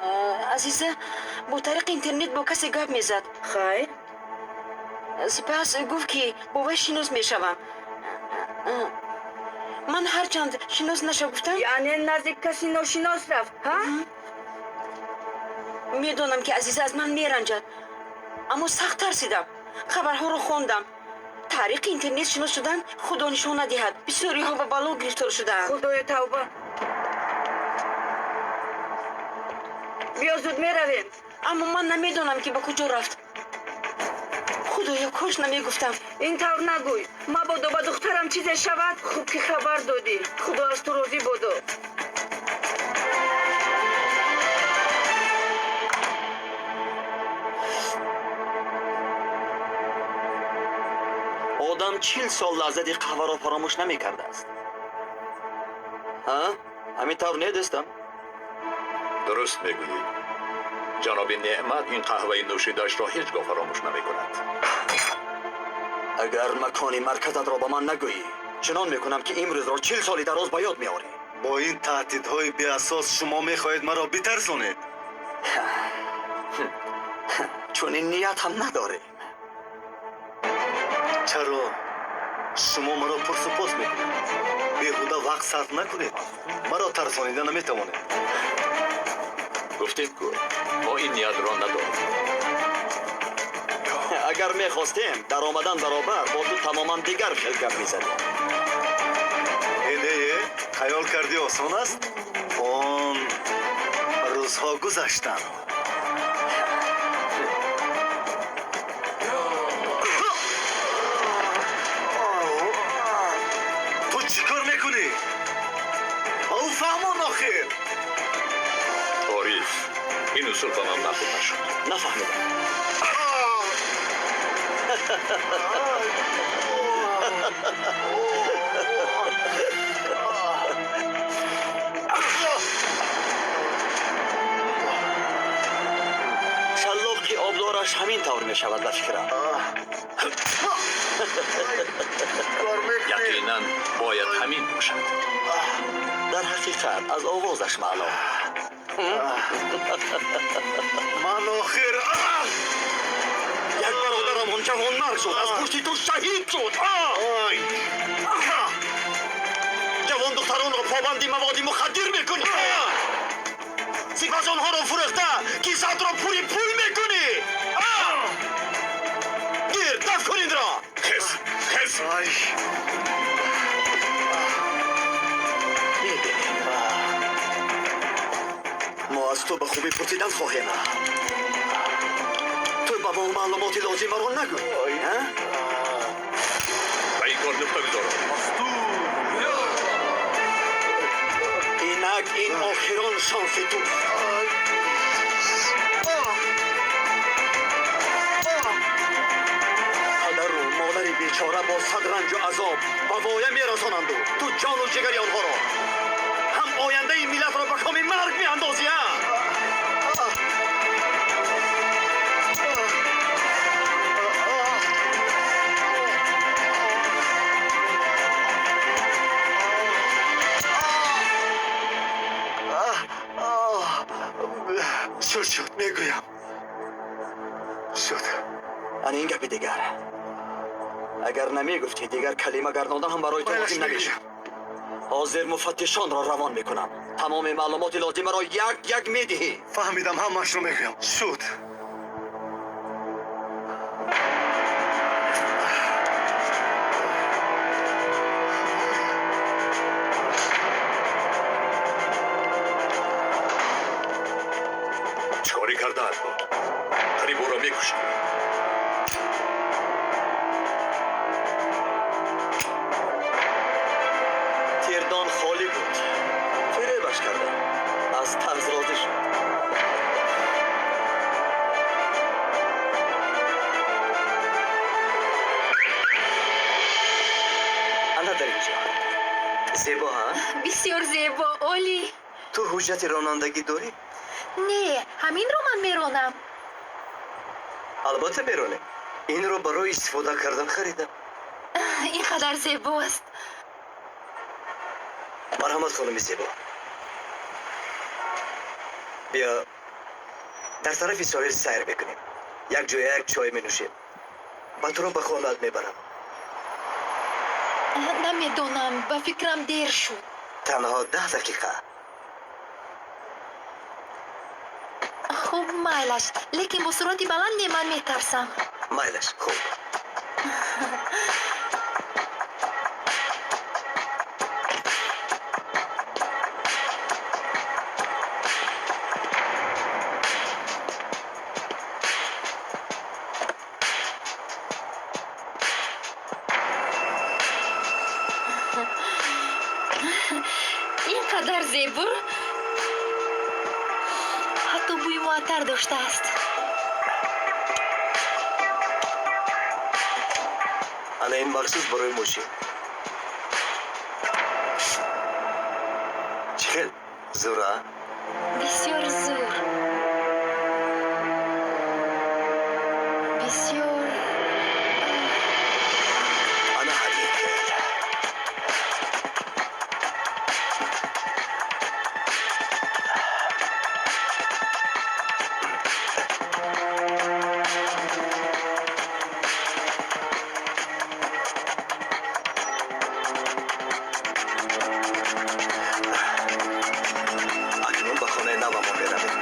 Азиза бо тариқи интернет бо касе гап мезад. Хайр? Сипас гуфт, ки бо вай шинос мешавам. Ман ҳарчанд шинос наша гуфтам. Яъне назди каси ношинос рафт, ҳа? Медонам, ки Азиза аз ман меранҷад, аммо сахт тарсидам. Хабарҳоро хондам. Тариқи интернет шинос шудан худо нишон надиҳад. Бисёриҳо ба бало гирифтор шудаанд. Худоё, тавба! Биё, зуд меравем. Аммо ман намедонам, ки ба куҷо рафт. Худоё, кош намегуфтам. Ин тавр нагӯй. Мабодо ба духтарам чизе шавад. Хуб, ки хабар додӣ. Худо аз ту розӣ бодо. Одам 40 сол лаззати қаҳваро фаромӯш намекардааст. Ҳа, ҳамин тавр не, дӯстам? Дуруст мегӯӣ. Ҷаноби Неъмат ин қаҳваи нӯшидаашро ҳеҷ гоҳ фаромӯш намекунад. Агар макони марказатро ба ман нагӯӣ, чунон мекунам, ки имрӯзро 40 соли дароз ба ёд меорӣ. Бо ин таҳдидҳои беасос шумо мехоҳед маро битарсонед? Чунин ният ҳам надорем. Чаро шумо маро пурсупос мекунед? Беҳуда вақт сарф накунед, маро тарсонида наметавонед. Гуфтем ку, мо ин ниятро надорем. Агар мехостем, дар омадан баробар бо ту тамоман дигар хел гап мезадем. Э, не, хаёл кардӣ, осон аст? Он рӯзҳо гузаштанд. Ту чӣ кор мекунӣ? Ба ӯ фаҳмон охир. Ориф, ин усул ба ман маъқул нашуд. Нафаҳмидам. Шаллоқи обдораш ҳамин тавр мешавад, ба фикрам. Яқинан бояд ҳамин бошад. Дар ҳақиқат, аз овозаш маълум. Ман охир Як бародарамон ҷавонмарг шуд, аз пушти ту шаҳид шуд. Ҷавон духтаронро побанди маводи мухаддир мекунӣ, сипас онҳоро фурӯхта, кисаатро пури пул мекунӣ. Гир, даф кун инро. Хез, хез! Мебинем, мо аз ту ба хубӣ пурсидан хоҳем. Ту ба мо маълумоти лозимаро нагӯй. Ба ин кор нуқта гузор. Инак ин охирон шанси туст. Падару модари бечора бо сад ранҷу азоб ба воя мерасонанду ту ҷону ҷигари онҳоро, ҳам ояндаи миллатро ба коми марг меандозӣ, а? Шуд, шуд, мегӯям, шуд. Ана ин гапи дигар. Агар намегуфтӣ, дигар калима гардондан ҳам барои ту лозим намешуд. Ҳозир муфаттишонро равон мекунам. Тамоми маълумоти лозимаро як як медиҳӣ. Фаҳмидам, ҳамаашро мегӯям, шуд. Чӣ корӣ кардаат буд? Қариб ӯро мекуштӣ. Тирдон холӣ буд, фиребаш кардам. Аз тарз розӣ шуд. Ана дар инҷо. Зебо, ҳа? Бисёр зебо, олӣ. Ту ҳуҷҷати ронандагӣ дорӣ? Не, ҳаминро ман меронам. Албатта меронем. Инро барои истифода кардан харидам. Ин қадар зебост. Марҳамат, хонуми зебо. Биё, дар тарафи соҳил сайр мекунем, як ҷоя як чой менӯшем. Ба туро ба хонаат мебарам. Намедонам, ба фикрам дер шуд. Танҳо 10 дақиқа. Хуб, майлаш, лекин бо суръати баланд не, ман метарсам. Майлаш, хуб. Ин қадар зебо, ҳатто бӯи муаттар доштааст. Ана ин махсус барои мошин. Чӣ хел? Зур, а? Бисёр зур. Бисёр. Ана ҳамин хел. Акнун ба хонаи навамон меравем.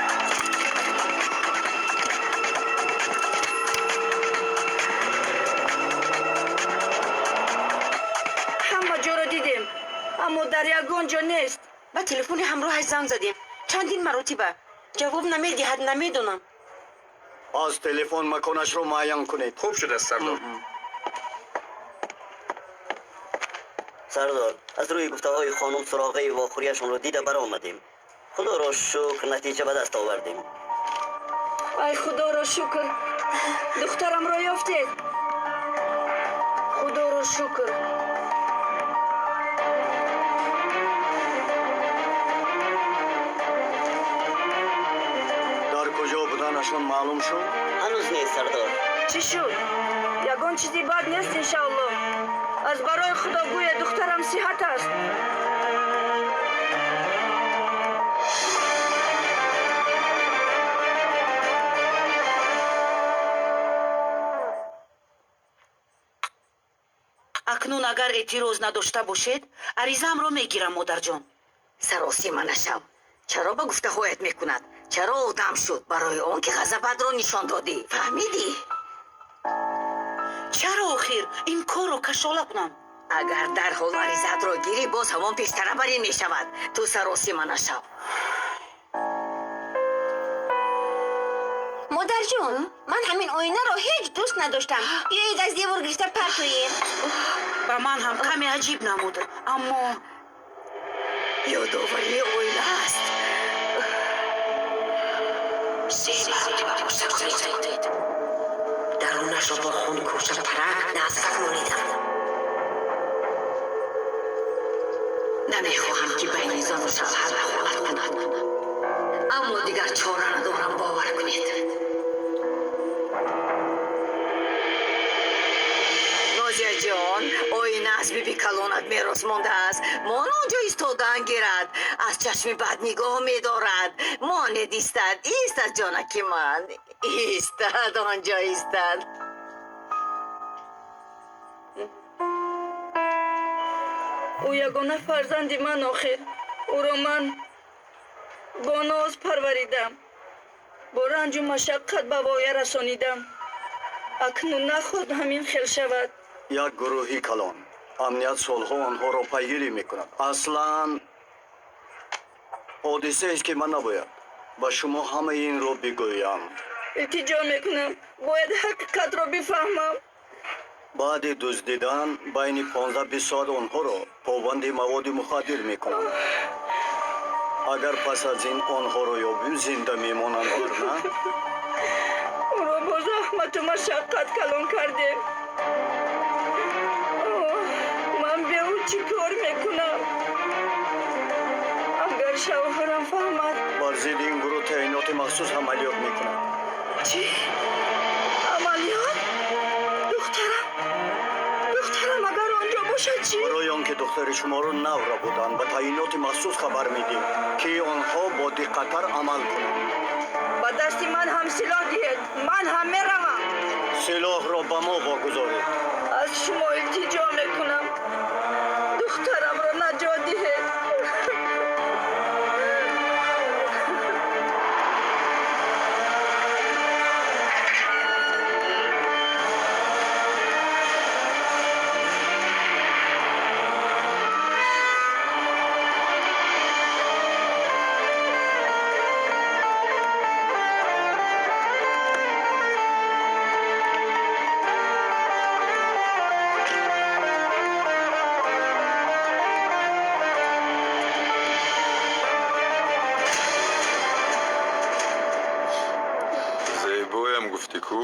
Ҳама ҷоро дидем, аммо дар ягон ҷо нест. Ба телефони ҳамроҳаш занг задем чандин маротиба, ҷавоб намедиҳад. Намедонам. Аз телефон маконашро муайян кунед. Хуб шудааст, сардор. Сардор, аз рӯи гуфтаҳои хонум суроғаи вохӯрияшонро дида баромадем. Худоро шукр, натиҷа ба даст овардем. Ай, худоро шукр, духтарамро ёфтед. Худоро шукр. Дар куҷо буданашон маълум шуд? Ҳанӯз нест, сардор. Чӣ шуд? Ягон чизи бад нест, иншааллоҳ. Аз барои худо гӯя, духтарам сиҳат аст. Акнун агар эътироз надошта бошед, аризаамро мегирам, модарҷон. Саросима нашав. Чаро ба гуфтаҳоят мекунад? Чаро одам шуд? Барои он ки ғазабатро нишон додӣ. Фаҳмидӣ? Чаро охир ин корро кашола кунам? Агар дарҳол аризаатро гирӣ, боз ҳамон пештара бар ин мешавад. Ту саросима нашав. Модарҷон, ман ҳамин оинаро ҳеҷ дӯст надоштам. Биёед, аз девор гирифта партоем. Ба ман ҳам каме аҷиб намуд, аммо ёдоварии оила аст. Се маротиба пӯса кунед. Дарунашро бо хун кӯша парак назар монидам. Намехоҳам, ки байни зану шавҳар дахолат кунад, аммо дигар чора надорам, бовар кунед. Нозияҷон, оина аз биби калонат мерос мондааст. Мон он ҷо истодан гирад, аз чашми бад нигоҳ медорад. Монед, истад, истад, ҷонаки ман, истад, он ҷо истад. Ӯ ягона фарзанди ман охир. Ӯро ман бо ноз парваридам, бо ранҷу машаққат ба воя расонидам. Акнун наход ҳамин хел шавад. Як гурӯҳи калон. Амният солҳо онҳоро пайгирӣ мекунад. Аслан ҳодисаест, ки ман набояд ба шумо ҳамаи инро бигӯям. Илтиҷо мекунам, бояд ҳақиқатро бифаҳмам. Баъди дуздидан байни 15-20 соат онҳоро побанди маводи мухаддир мекунанд. Агар пас аз ин онҳоро ёбем, зинда мемонанд, варна Ӯро бо заҳмату машаққат калон кардем. Оҳ, ман бе ӯ чӣ кор мекунам? Агар шавҳарам фаҳмад. Бар зидди ин гурӯҳ таъиноти махсус амалиёт мекунад. Чӣ амалиёт? Духтарам, духтарам агар он ҷо бошад чӣ? Барои он ки духтари шуморо навра буданд, ба таъиноти махсус хабар медиҳем, ки онҳо бо диққаттар амал кунанд. Ба дасти ман ҳам силоҳ диҳед, ман ҳам меравам. Силоҳро ба мо вогузоред. Аз шумо илтиҷо мекунам. Гуфтӣ ку?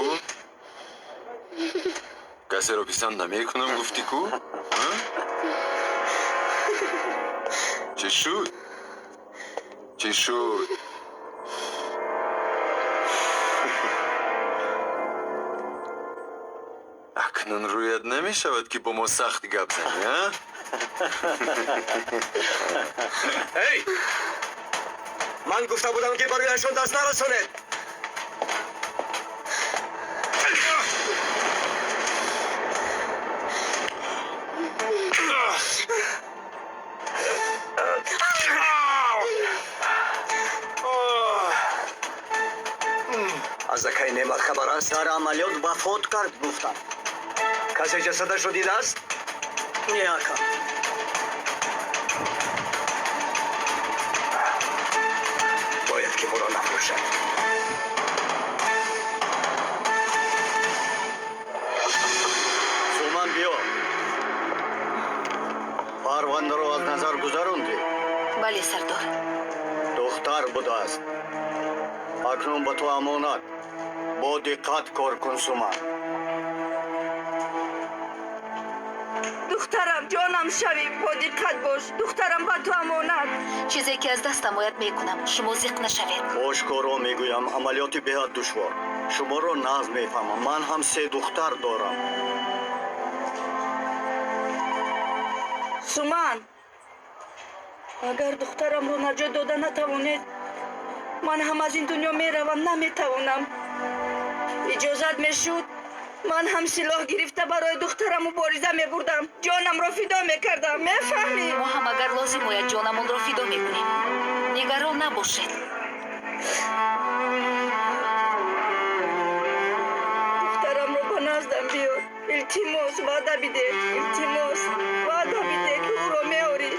Касеро писанд намекунам, гуфтӣ ку? Чӣ шуд? Чӣ шуд? Акнун рӯят намешавад, ки бо мо сахт гап занӣ, а? Эй! Ман гуфта будам, ки барояшон даст нарасонед. Аз акай Неъмат хабар аст? Дар амалиёт вафот кард, гуфтам. Касе ҷасадашро дидааст? Не, ака. Бояд ки моро нафурӯшад. Суман, биё. Парвандаро аз назар гузарондӣ? Бале, сардор. Духтар будааст. Акнун ба ту амонат. Бо диққат кор кун, Суман. Духтарам, ҷонам шавӣ, бо диққат бош. Духтарам, ба ту амонат. Чизе ки аз дастам ояд, мекунам. Шумо зиқ нашавед. Ошкоро мегӯям, амалиёти беҳад душвор. Шуморо нағз мефаҳмам. Ман ҳам се духтар дорам. Суман, агар духтарамро наҷот дода натавонед, ман ҳам аз ин дунё меравам. Наметавонам. Иҷозат мешуд, ман ҳам силоҳ гирифта барои духтарам мубориза мебурдам, ҷонамро фидо мекардам, мефаҳмӣ? Мо ҳам агар лозим ояд, ҷонамонро фидо мекунем. Нигарон набошед. Духтарамро ба наздам биёр, илтимос. Ваъда бидеҳ, илтимос, ваъда бидеҳ, ки ӯро меорӣ.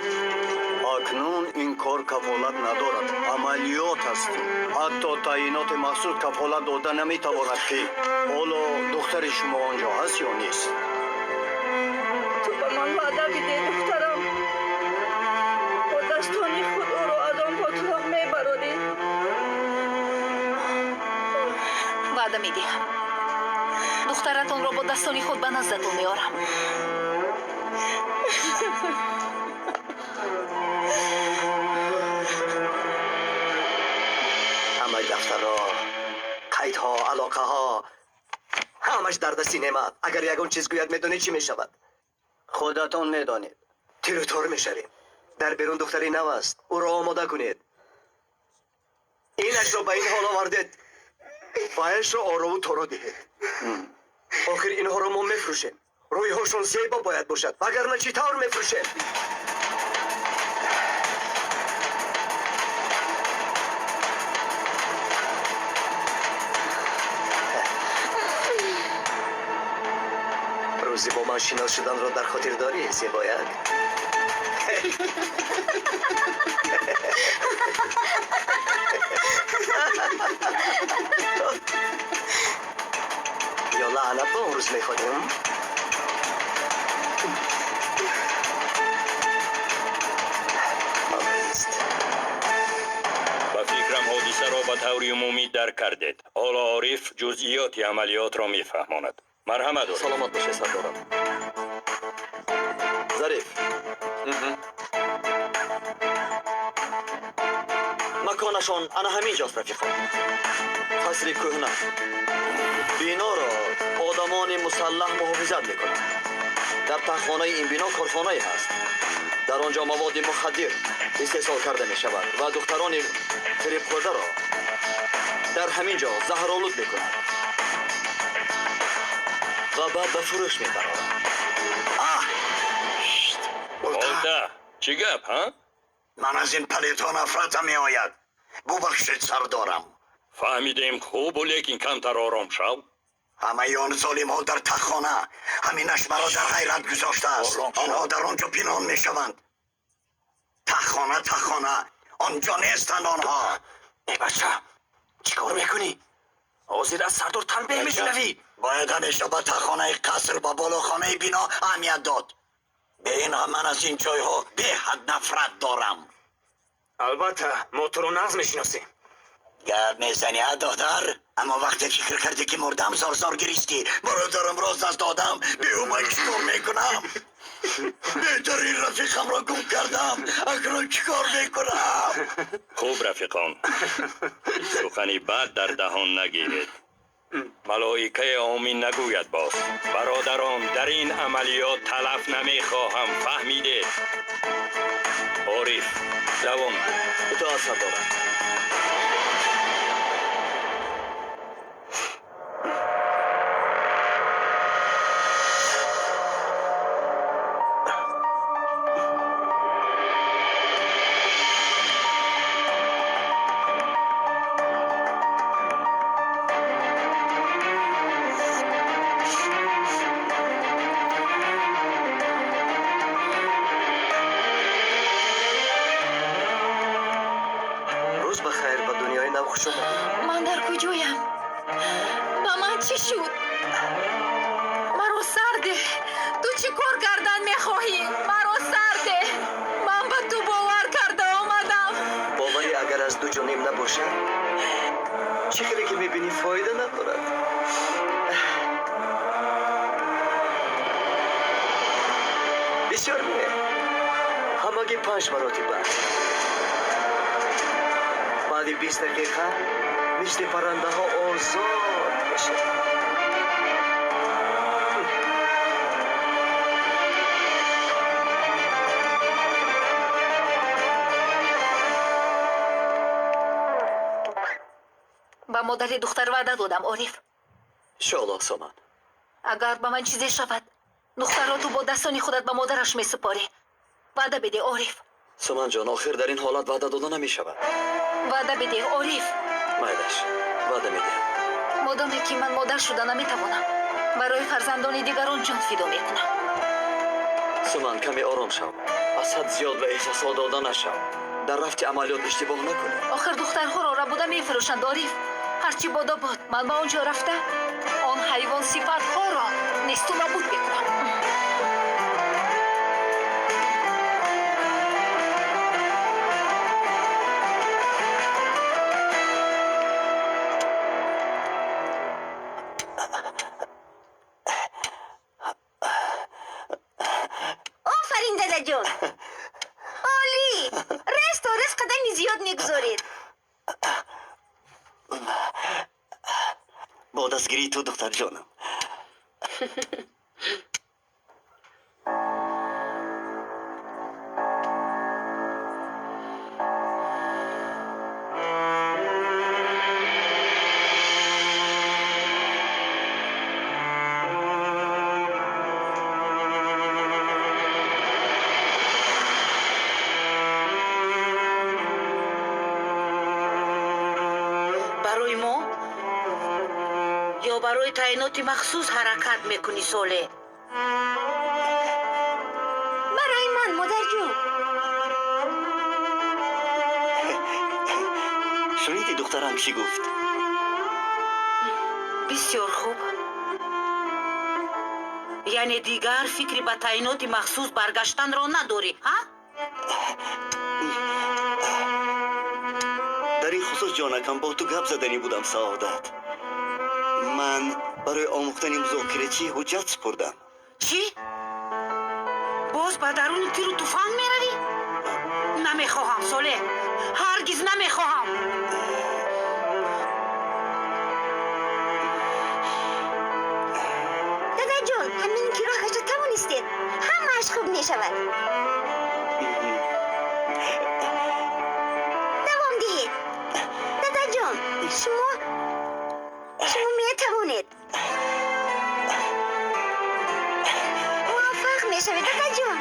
Акнун ин кор кафолат надорад. Амалиёт аст. Ҳатто таъйиноти махсус кафолат дода наметавонад, ки ҳоло духтари шумо он ҷо ҳаст ё нест. Ту ба ман ваъда бидеҳ, духтарам. Бо дастони худ ӯро аз он ботлоқ мебарорӣ. Ваъда медиҳам, духтаратонро бо дастони худ ба наздатон меорам. Ҳамаи дафтарҳо, қайдҳо, алоқаҳо, ҳамаш дар дасти Неъмат. Агар ягон чиз гӯяд, медонед чӣ мешавад? Худатон медонед. Тирутор мешавем. Дар берун духтари нав аст, ӯро омода кунед. Инашро ба ин ҳол овардед, ваяшро орову торо диҳед. Охир инҳоро мо мефурӯшем. Рӯйҳошон зебо бояд бошад, вагарна чӣ тавр мефурӯшем? Рӯзи бо ман шинос шуданро дар хотир дорӣ, зебояк? Ё лаънат ба он рӯз мехонем? Аст. Ба фикрам, ҳодисаро ба таври умумӣ дарк кардед. Ҳоло Ориф ҷузъиёти амалиётро мефаҳмонад. Марҳамат, Ориф. Саломат бошед, сардорам. Зариф, маконашон ана ҳамин ҷост, рафиқон. Қасри кӯҳна. Биноро одамони мусаллаҳ муҳофизат мекунанд. Дар таҳхонаи ин бино корхонае ҳаст. Дар он ҷо маводи мухаддир истеҳсол карда мешавад ва духтарони фиребхӯрдаро дар ҳамин ҷо заҳролуд мекунанд ва баъд ба фурӯш мебароранд. Олта, чӣ гап, ҳа? Ман аз ин палетҳо нафратам меояд. Бубахшед, сардорам. Фаҳмидем, хубу, лекин камтар ором шав. Ҳамаи он золимҳо дар таххона. Ҳаминаш маро дар ҳайрат гузоштааст. Онҳо дар он ҷо пинҳон мешаванд. Таххона, таххона, он ҷо нестанд онҳо. Э, бача, чӣ кор мекунӣ? Ҳозир аз сардор танбеҳ мешунавӣ. Бояд ҳамеша ба таххонаи қаср, ба болохонаи бино аҳамият дод. Бе ин ҳам ман аз ин ҷойҳо беҳад нафрат дорам. Албатта, мо туро нағз мешиносем. Гап мезанӣ, а додар? Аммо вақте фикр кардӣ ки мурдам, зор-зор гиристӣ. Бародарамро аз даст додам. Бе ӯ ман чӣ кор мекунам? Беҳтарин рафиқамро гум кардам. Акнун чӣ кор мекунам? Хуб, рафиқон, сухани бад дар даҳон нагиред. Малоикаи омин нагӯяд боз. Бародарон, дар ин амалиёт талаф намехоҳам, фаҳмидед? Ориф, давом кун. Итоат, сардорам. Рӯз ба хайр, ба дунёи нав хуш омадед. Ман дар куҷоям? Ба ман чӣ шуд? Маро сар деҳ. Ту чӣ кор кардан мехоҳӣ? Маро сар деҳ. Ман ба ту бовар карда омадам. Боварӣ агар аз ду ҷониб набошад, чӣ хеле ки мебинӣ, фоида надорад. Бисёр не, ҳамагӣ 5 маротиба. Баъди 20 дақиқа мисли паррандаҳо озод мешавад. Ба модари духтар ваъда додам, Ориф. Иншоаллоҳ, Соман. Агар ба ман чизе шавад, духтарро ту бо дастони худат ба модараш месупорӣ. Ваъда бидеҳ, Ориф. Соманҷон, охир дар ин ҳолат ваъда дода намешавад. Ваъда бидеҳ, Ориф. Майлаш, ваъда медиҳам. Модоме ки ман модар шуда наметавонам, барои фарзандони дигарон ҷон фидо мекунам. Суман, каме ором шав. Аз ҳад зиёд ба эҳсосҳо дода нашав. Дар рафти амалиёт иштибоҳ накунӣ. Охир духтарҳоро рабуда мефурӯшанд, Ориф. Ҳарчи бодо бод, ман ба он ҷо рафта он ҳайвон сифатҳоро несту нобуд мекунам. Офарин, дадаҷон. Олӣ! Рез то рез қадами зиёд мегузоред. Бо дастгирии ту, духтарҷонам. Барои мо ё барои таъиноти махсус ҳаракат мекунӣ, Соле? Барои ман, модарҷон. Шунидӣ духтарам чӣ гуфт? Бисёр хуб. Яъне дигар фикри ба таъиноти махсус баргаштанро надорӣ, ҳа? Дар ин хусус, ҷонакам, бо ту гап заданӣ будам, Саодат. Ман барои омӯхтани музокирачӣ ҳуҷҷат супурдам. Чӣ? Боз ба даруни тиру туфанг меравӣ? Намехоҳам, Соле, ҳаргиз намехоҳам. Дадаҷон, ҳамин ки роҳашро тавонистед, ҳамааш хуб мешавад. Давом диҳед. Дадаҷон, шумо метавонед. Муваффақ мешавед, дадаҷон.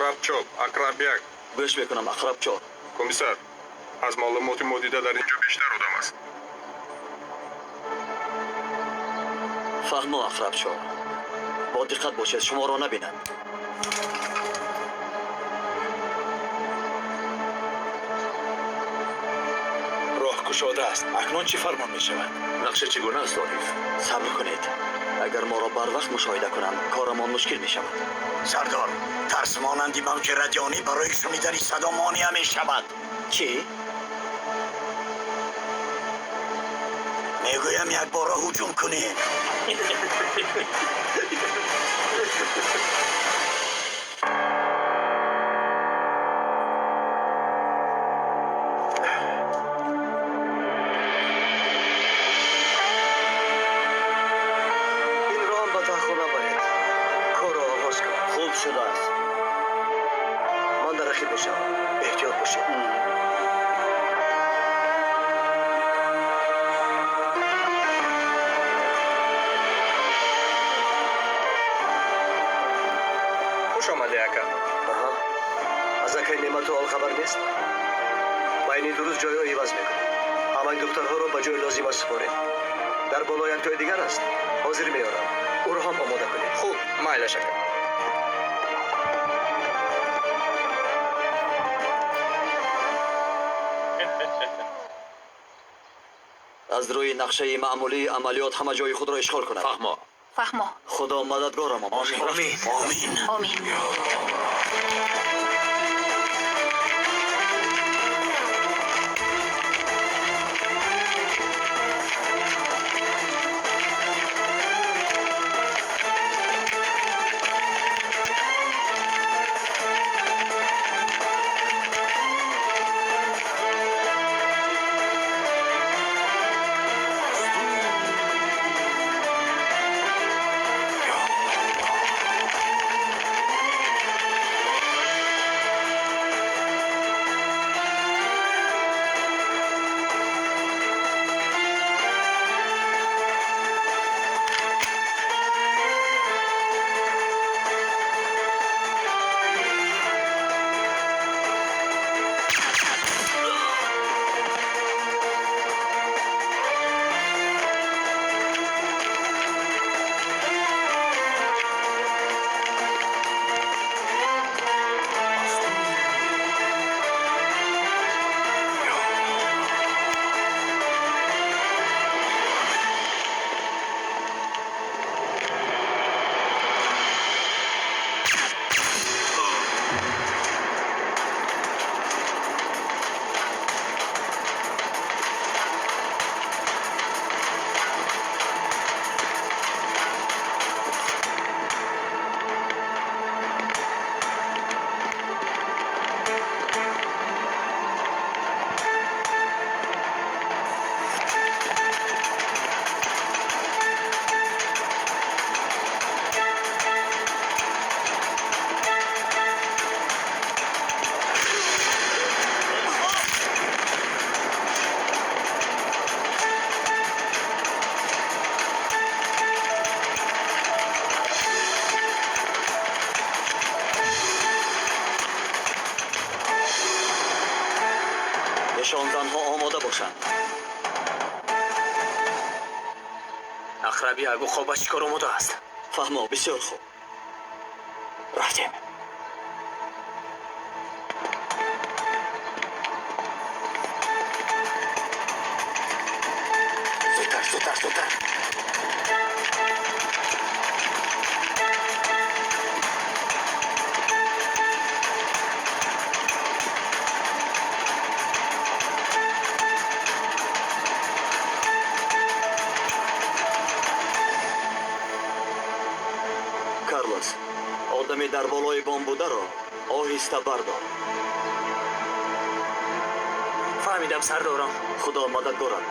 Ақраб чор, Ақраб як. Гӯш мекунам, Ақраб чор. Комиссар, аз маълумоти мо дида дар ин ҷо бештар одам аст. Фаҳмо, Ақраб чор. Бо диққат бошед, шуморо набинанд. Роҳ кушода аст. Акнун чӣ фармон мешавад? Нақша чӣ гуна аст, Ориф? Сабр кунед. Агар моро барвақт мушоҳида кунанд, корамон мушкил мешавад. Сардор, тарс монанди мавҷи радионӣ барои шунидани садо монеа мешавад. Чӣ? Мегӯям якбора ҳуҷум кунем. Инро ҳам ба таҳхона баред. Корро оғоз кун. Хуб шудааст. Ман дар рақиб мешавам. Эҳтиёт бошед. Хуш омадӣ, ака. Аҳа. Аз акай Неъмату ҳол хабар нест? Байни ду рӯз ҷойро иваз мекунем. Ҳамаи духтарҳоро ба ҷои лозима супоред. Дар боло як ҷои дигар аст. Ҳозир меорам. Ӯро ҳам омода кунед. Хуб, майлаш, ака. Аз рӯи нақшаи маъмулии амалиёт ҳама ҷои худро ишғол кунад. Фаҳмо. Фаҳмо. Худо мададгорамон бошад. Омин. Омин. Омин. Нишонзанҳо омода бошанд. Ақраби як уқоб ба чӣ кор омода аст? Фаҳмо, бисёр хуб. Рафтем. Зудтар, зудтар, зудтар. Карлос, одами дар болои бом бударо оҳиста бардор. Фаҳмидам, сардорам. Худо мададгорат.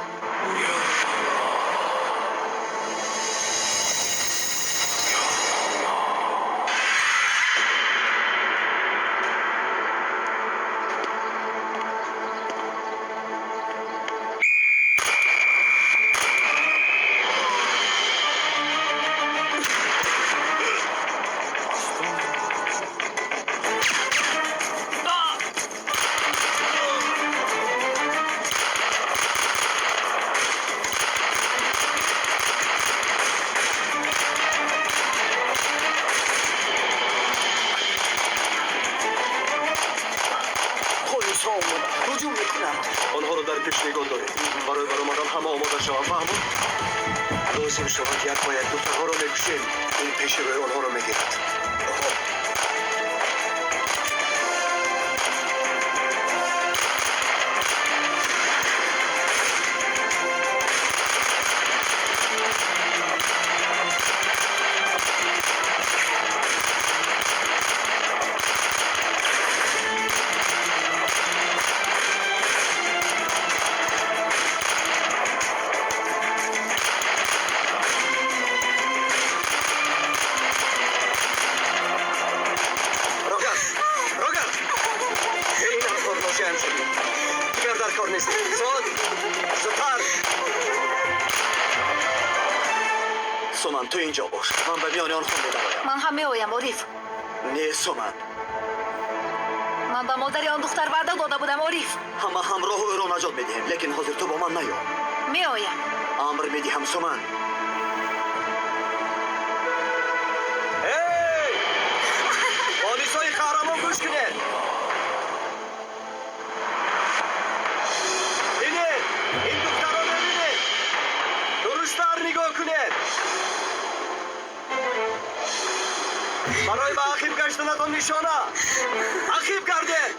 Дар пеш нигоҳ доред. Барои баромадан ҳама омода шаванд, фаҳмод? Лозим шавад як ба як духтарҳоро мекушем. Ин пеши рӯи онҳоро мегирад. Суман, ту инҷо бош. Ман ба миёни онҳо медароям. Ман ҳам меоям, Ориф. Не, Суман. Ман ба модари он духтар ваъда дода будам, Ориф. Ҳама ҳамроҳ ӯро наҷот медиҳем, лекин ҳозир ту бо ман наё. Меоям. Амр медиҳам, Суман. Эй! Полисои қаҳрамон, гӯш кунед! Бинед! Ин духтарро бибинед! Дурусттар нигоҳ кунед! Барои ба ақиб гаштанатон нишона! Ақиб гардед!